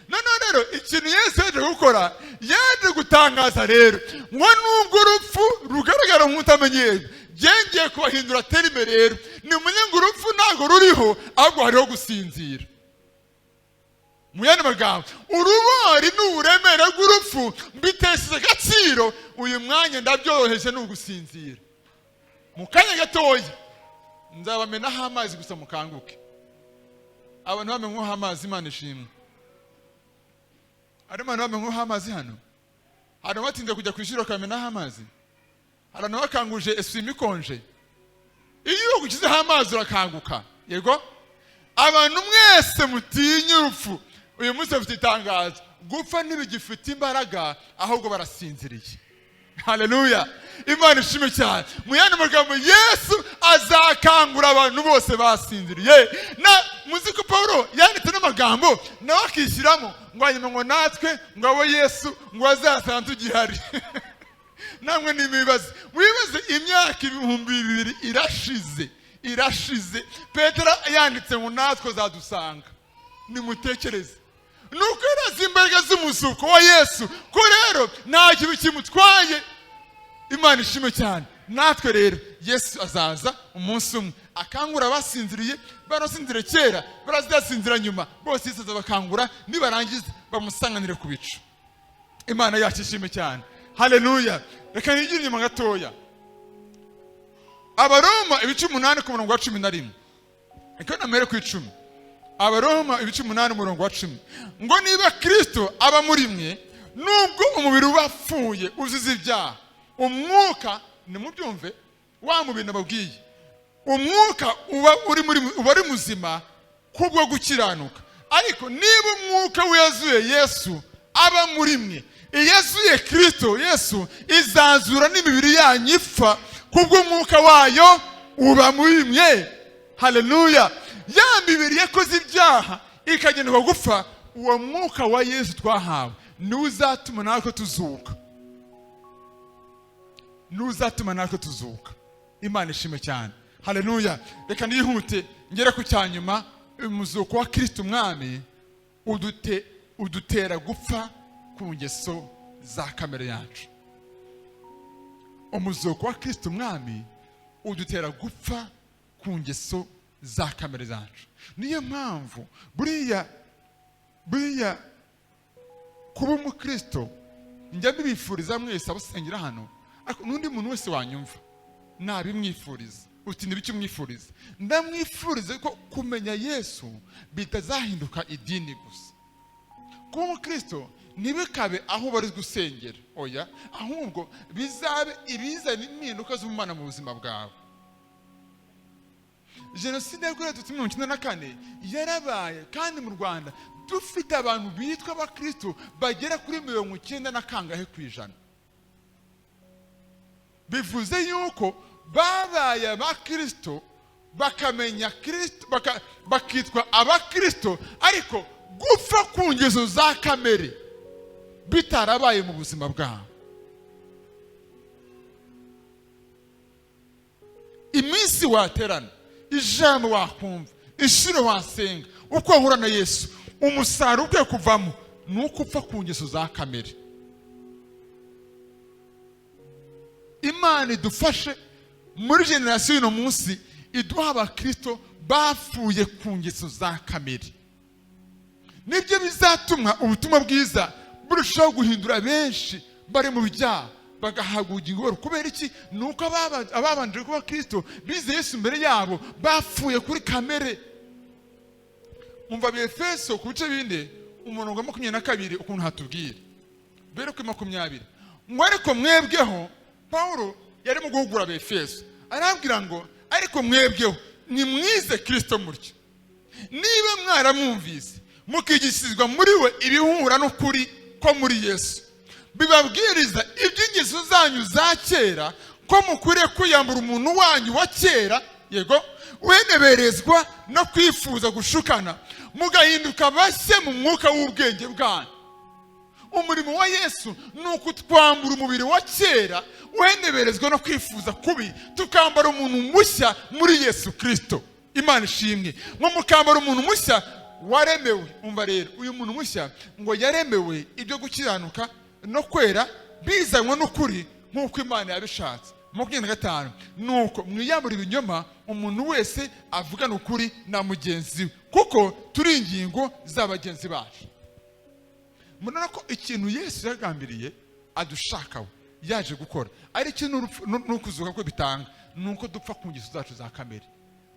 Noneho rero ikintu Yesu yaje gukora, yaje gutangaza rero ngo nubwo urupfu rugaragara nk'utamenyerwa, byengeye kubahindura terime rero, nimumenye ngo urupfu ntabwo ruriho, ahubwo hariho gusinzira. Mu yandi magambo, urubori n'uburemere bw'urupfu mbitesheje agaciro, uyu mwanya ndabyoroheje ni ugusinzira. Mu kanya gatoya nzabamenaho amazi gusa mukanguke. Abantu bamenyweho amazi, Imana ishimwe. Hari abantu bamenyweho amazi hano? Hari abatinze kujya ku ishuri bakamenaho amazi? Hari abantu bakanguje eswime ikonje? Iyo ugushyizeho amazi urakanguka. Yego? Abantu mwese mutinye urupfu, uyu munsi bafite itangazo, gupfa ntibigifite imbaraga, ahubwo barasinziriye. Haleluya. Imana ishimwe cyane. Mu yandi magambo, Yesu azakangura abantu bose basinziriye. Na muzi ko Paulo yanditse n'amagambo nawe akishyiramo ngo hanyuma ngo natwe ngo abo Yesu ngo azasanga tugihari. Namwe nimibaze, mwibaze imyaka 2000 irashize, irashize. Petero yanditse ngo natwe azadusanga. Nimutekereze nuko yarazi imbaraga z'umuzuko wa Yesu, ko rero nta kintu kimutwaye. Imana ishimwe cyane. Natwe rero Yesu azaza umunsi umwe akangura abasinziriye, barasinzira kera, barazasinzira nyuma, bose Yesu azabakangura, nibarangiza bamusanganire ku bicu. Imana yacu ishimwe cyane. Haleluya. Reka nigire inyuma gatoya. Abaroma ibice 8 ku murongo wa 11. Reka namere ku 10. Abaroma ibice 8 umurongo wa 10. Ngo niba Kristo aba muri mwe, nubwo umubiri wapfuye uzize ibyaha, umwuka, nimubyumve, wa mubiri nababwiye, umwuka uba uri muri, uba ari muzima kubwo gukiranuka. Ariko niba umwuka w'Yesu Yesu aba muri mwe, iyezuye Kristo Yesu izazura n'imibiri yanyu ipfa kubwo umwuka wayo uba muri mwe. Haleluya. Ya mibiri yakoze ibyaha ikagenerwa gupfa, uwo mwuka wa Yesu twahawe niwo uzatuma natwe tuzuka, niwo uzatuma natwe tuzuka. Imana ishimwe cyane. Haleluya. Reka nihute ngere ku cyanyuma. Umuzuko wa Kristo Umwami udutera gupfa ku ngeso za kamere yacu. Umuzuko wa Kristo Umwami udutera gupfa ku ngeso za kamere zacu. Niyo mpamvu buriya kuba umukristo njya mbibifuriza mwese abasengera hano, ariko n'undi muntu wese wanyumva nabimwifuriza. Uti ni umwifuriza? Ndamwifuriza ko kumenya Yesu bitazahinduka idini gusa. Kuba umukristo ntibikabe aho bari gusengera, oya, ahubwo bizabe ibizana impinduka z'umwana mu buzima bwawe. Jenoside yakorewe Abatutsi 94 yarabaye, kandi mu Rwanda dufite abantu bitwa abakristo bagera kuri 90 na kangahe ku ijana. Bivuze yuko babaye abakristo, bakamenya Kristo, bakitwa abakristo, ariko gupfa ku ngeso za kamere bitarabaye mu buzima bwabo. Iminsi waterana, ijambo wakumva, inshuro wasenga, uko wahura na Yesu, umusaruro ukwiye kuvamo ni uko upfa ku ngeso za kamere. Imana idufashe muri generasiyo y'uno munsi, iduha abakristo bapfuye ku ngeso za kamere. Nibyo bizatuma ubutumwa bwiza burushaho guhindura benshi bari mu byaha bagahabwa ubugingo. Kubera iki? Ni uko ababanje kuba Kristo bizeye Yesu mbere yabo bapfuye kuri kamere. Umva Efeso ku bice 4 umurongo wa 22 ukuntu hatubwira, mbere kuri 20, ngo ariko mwebweho. Paulo yari mu guhugura Abefeso, arabwira ngo ariko mwebweho nimwize Kristo mutyo, niba mwaramwumvise mukigishirizwa muri we ibihura n'ukuri ko muri Yesu, bibabwiriza iby'ingeso zanyu za kera, ko mukwiriye kwiyambura umuntu wanyu wa kera, yego, weneberezwa no kwifuza gushukana, mugahinduka bashya mu mwuka w'ubwenge bwanyu. Umurimo wa Yesu ni ukutwambura umubiri wa kera weneberezwa no kwifuza kubi, tukambara umuntu mushya muri Yesu Kristo. Imana ishimwe. Ngo mukambara umuntu mushya waremewe. Umva rero, uyu muntu mushya ngo yaremewe ibyo gukiranuka no kwera bizanywe n'ukuri nk'uko Imana yabishatse. 25, nuko mwiyambura ibinyoma, umuntu wese avugana ukuri na mugenzi we, kuko turi ingingo za bagenzi bacu. Murabona ko ikintu Yesu yagambiriye adushakaho yaje gukora ari cyo n'ukuzuka kwe bitanga, ni uko dupfa ku ngeso zacu za kamere,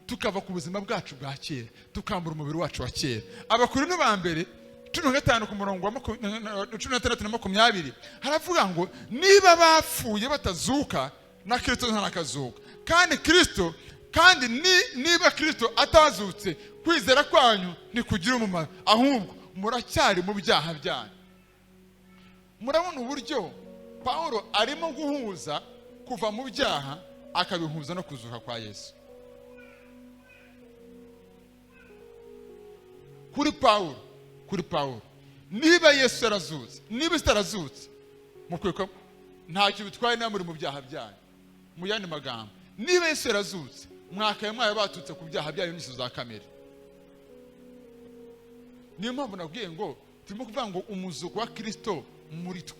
tukava ku buzima bwacu bwa kera, tukambura umubiri wacu wa kera. Abakorinto ba mbere 15 ku murongo wa 16 na 20 haravuga ngo niba bapfuye batazuka, na Kristo ntarakazuka, kandi Kristo kandi niba Kristo atazutse, kwizera kwanyu ntikugira umumaro, ahubwo muracyari mu byaha byanyu. Murabona uburyo Paulo arimo guhuza kuva mu byaha akabihuza no kuzuka kwa Yesu. Kuri Paulo, niba Yesu yarazutse, niba itarazutse, mukwiye ntacyo bitwaye na muri mu byaha byanyu. Mu yandi magambo, niba Yesu yarazutse, mwakaye mwaye batutse ku byaha byanyu n'ingeso za kamere. Niyo mpamvu nabwiye ngo turimo kuvuga ngo umuzuko wa Kristo muri twe,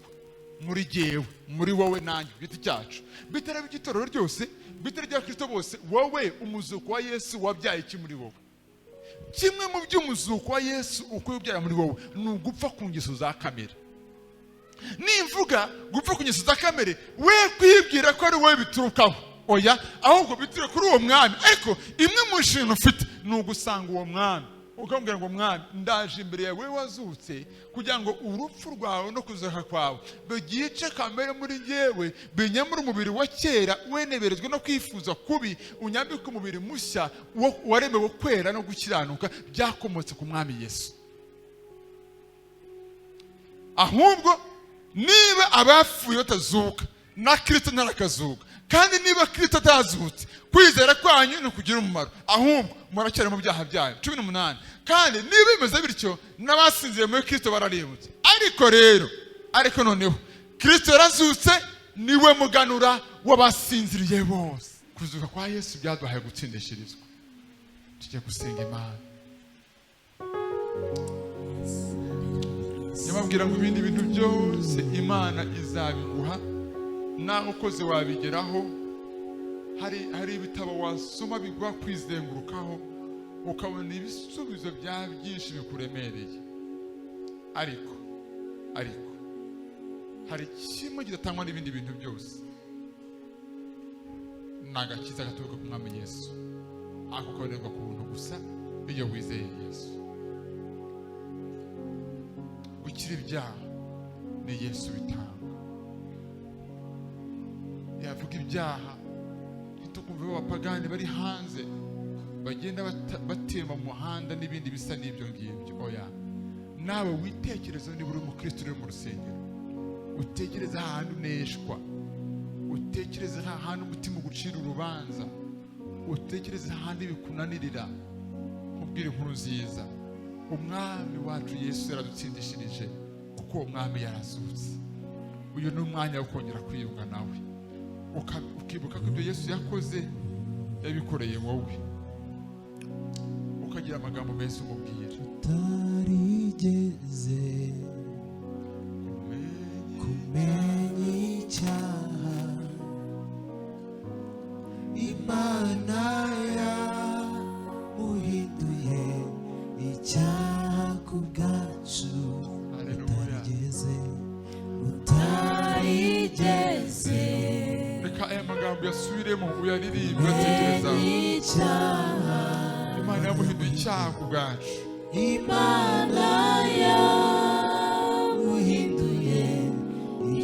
muri jyewe, muri wowe nanjye ku giti cyacu, bitari iby'itorero ryose, bitari ibya Kristo bose. Wowe umuzuko wa Yesu wabyaye iki muri wowe? Kimwe mu by'umuzuko wa Yesu uko ubyara muri wowe ni ugupfa ku ngeso za kamere. Nimvuga gupfa ku ngeso za kamere, we kwibwira ko ari wowe biturukaho, oya, ahubwo bituruka kuri uwo mwami. Ariko imwe mu nshingano ufite ni ugusanga uwo mwami, ukambwira ngo mwami, ndaje imbere yawe wazutse, kugira ngo urupfu rwawe no kuzuka kwawe bigice kamere muri njyewe, binyamure umubiri wa kera weneberezwa no kwifuza kubi, unyambike umubiri mushya waremewe kwera no gukiranuka byakomotse ku mwami Yesu. Ahubwo niba abapfuye batazuka, na Kristo ntarakazuka, kandi niba Kristo atazutse, kwizera kwanyu ni ukugira umumaro, ahubwo muracyari mu byaha byanyu. 18, kandi niba bimeze bityo, n'abasinziriye muri Kristo bararimbutse. Ariko rero, ariko noneho Kristo yarazutse, niwe muganura w'abasinziriye bose. Kuzuka kwa Yesu byaduhaye gutsindishirizwa. Tujye gusenga Imana. Nyamabwira ngo ibindi bintu byose Imana izabiguha, naho ukoze wabigeraho. Hari ibitabo wasoma biguha kwizengurukaho, ukabona ibisubizo bya byinshi bikuremereye. Ariko hari kimwe kidatangwa n'ibindi bintu byose, Ni agakiza gaturuka ku Mwami Yesu. Ako kabonerwa ku buntu gusa iyo wizeye Yesu. Gukira ibyaha ni Yesu bitanga. Yavuga ibyaha, ntitukumve abapagani bari hanze bagenda batemba mu muhanda n'ibindi bisa n'ibyo ngibyo. Oya, nawe witekereza niba uri umukristo uri mu rusengero, utekereze ahantu uneshwa, utekereze ahantu umutima ugucira urubanza, utekereze ahandi bikunanirira. Nkubwire inkuru nziza: Umwami wacu Yesu yaradutsindishirije, kuko uwo Mwami yarazutse. Uyu ni umwanya wo kongera kwiyunga nawe, ukibuka ko ibyo Yesu yakoze yabikoreye wowe, ukagira amagambo meza umubwira. Utarigeze kumenya icyaha, Imana yamuhinduye icyaha ku bwacu. Haleluya. Utarigeze, utarigeze Reka aya magambo yasubiremo, uyaririmbe uyatekereza. Icyaha. Imana yamuhinduye icyaha ku bwacu. Imana yamuhinduye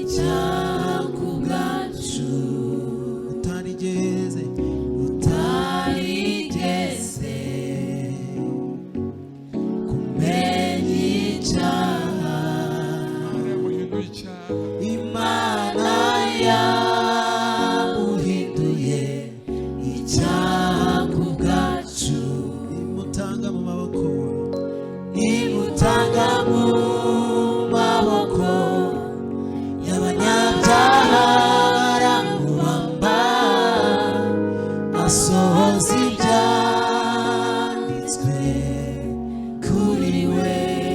icyaha ku bwacu. Utarigeze, utarigeze kumenya icyaha, Imana yamuhinduye icyaha. Imana yamuhinduye icyaha ku bwacu. Imutanga mu maboko, imutanga mu maboko y'abanyabyaha, baramubamba, asohoza ibyanditswe kuri we.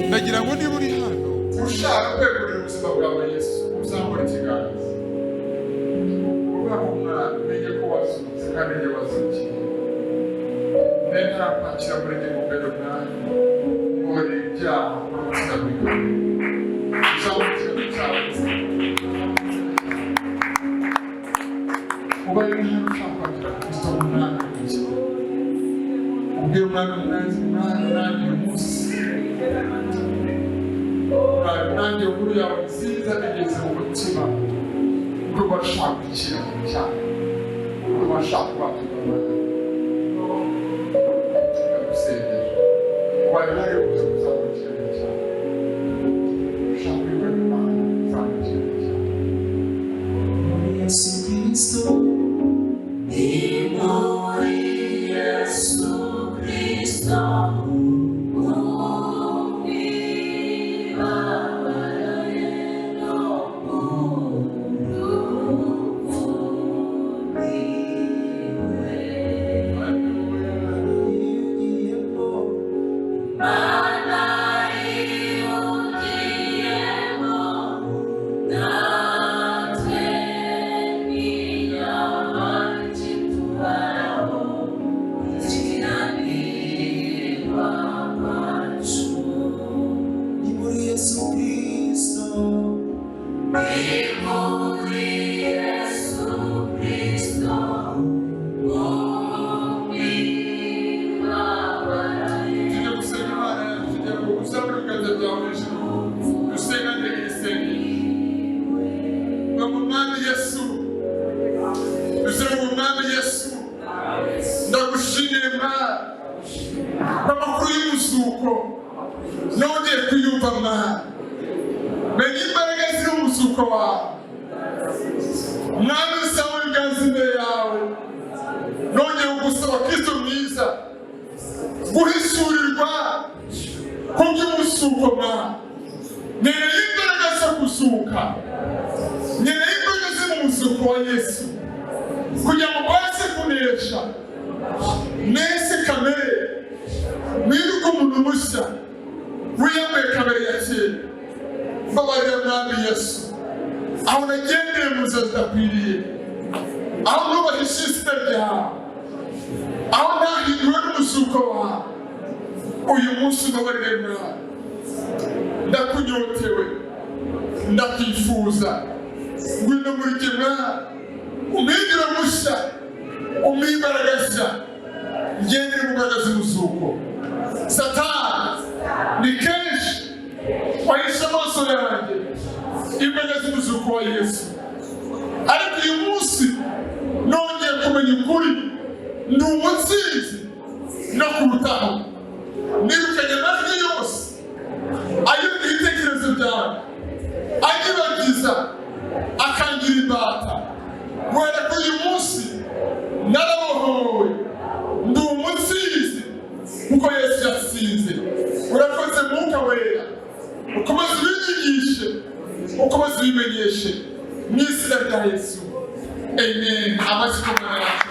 Ndagira ngo niba uri hano ushaka kwegurira ubuzima bwawe Yesu, uzamura ikiganza uvuga ngo: "Mwana, menye ko wazutse kandi njye wazukiye, nemera kwakira muri njye mubere Umwami, mbabarira ibyaha no gutsindagurika." Uzamura ikiganza cyawe. Ubaye uri hano ushaka kwakira Kristo nk'Umwami w'umukiza, ubwire Umwami: "Umwami, Umwami, nanjye uyu munsi nanjye inkuru yawe nziza igeze mu mutima, ndumva nshaka gukira mu cyaha, ndumva nshaka kwakira Umwami." Ndagusengera. Ubaye uhari uza kuzamura ikiganza cyawe ushaka kwiyunga n'Imana, uzamura ikiganza cyawe. Yesu Kristo, ni muri Yesu Kristo, mu mibabaro ye no mu rupfu rwiwe. Imana ihugiyemo, natwe ntiyabagitubaraho gukiranirwa kwacu. Ni muri Yesu Kristo, ni muri Yesu Kristo, mu mibabaro ye. Tujya gusenga Imana yacu, tujya ngo uzamure ibiganza byawe hejuru, dusengane iri sengesho ngo: "Mwami Yesu," dusenga ngo: "Mwami Yesu, ndagushimiye Mwami, amakuru y'umuzuko nongeye kuyumva. Mwami, menya imbaraga ziri mu muzuko wawe. Mwami, usaba ibiganza imbere yawe, nongeye kugusaba, Kristo mwiza, guhishurirwa ku by'umuzuko. Mwami, nkeneye imbaraga zo kuzuka, nkeneye imbaraga ziri mu muzuko wa Yesu kugira ngo mbashe kunesha, nese kamere, mwiruke umuntu mushya wiyambaye kamere ya kera. Mbabarira, Mwami Yesu, aho nagendeye mu nzira zidakwiriye, aho nubahishe izina ryawe, aho ntahinduwe n'umuzuko wawe. Uyu munsi ubabarire, Mwami. Ndakunyotewe, ndakwifuza. Ngwino muri jye, Mwami, umpindure mushya." Umpe imbaraga nshya, ngendere mu mbaraga z'umuzuko. Satani, ni kenshi wahishe amaso yanjye imbaraga z'umuzuko wa Yesu, ariko uyu munsi nongeye kumenya ukuri: ndi umutsinzi no kurutaho. Nirukanye amajwi yose ayobya ibitekerezo byawe, anyibagiza, akangira imbata. Guhera kuri uyu munsi narabohowe, ndi umutsinzi kuko Yesu yatsinze. Urakoze, Mwuka Wera, ukomeze ubinyigishe, ukomeze ubimenyeshe, mu izina rya Yesu, amen. Amashyi ku Mwana yacu.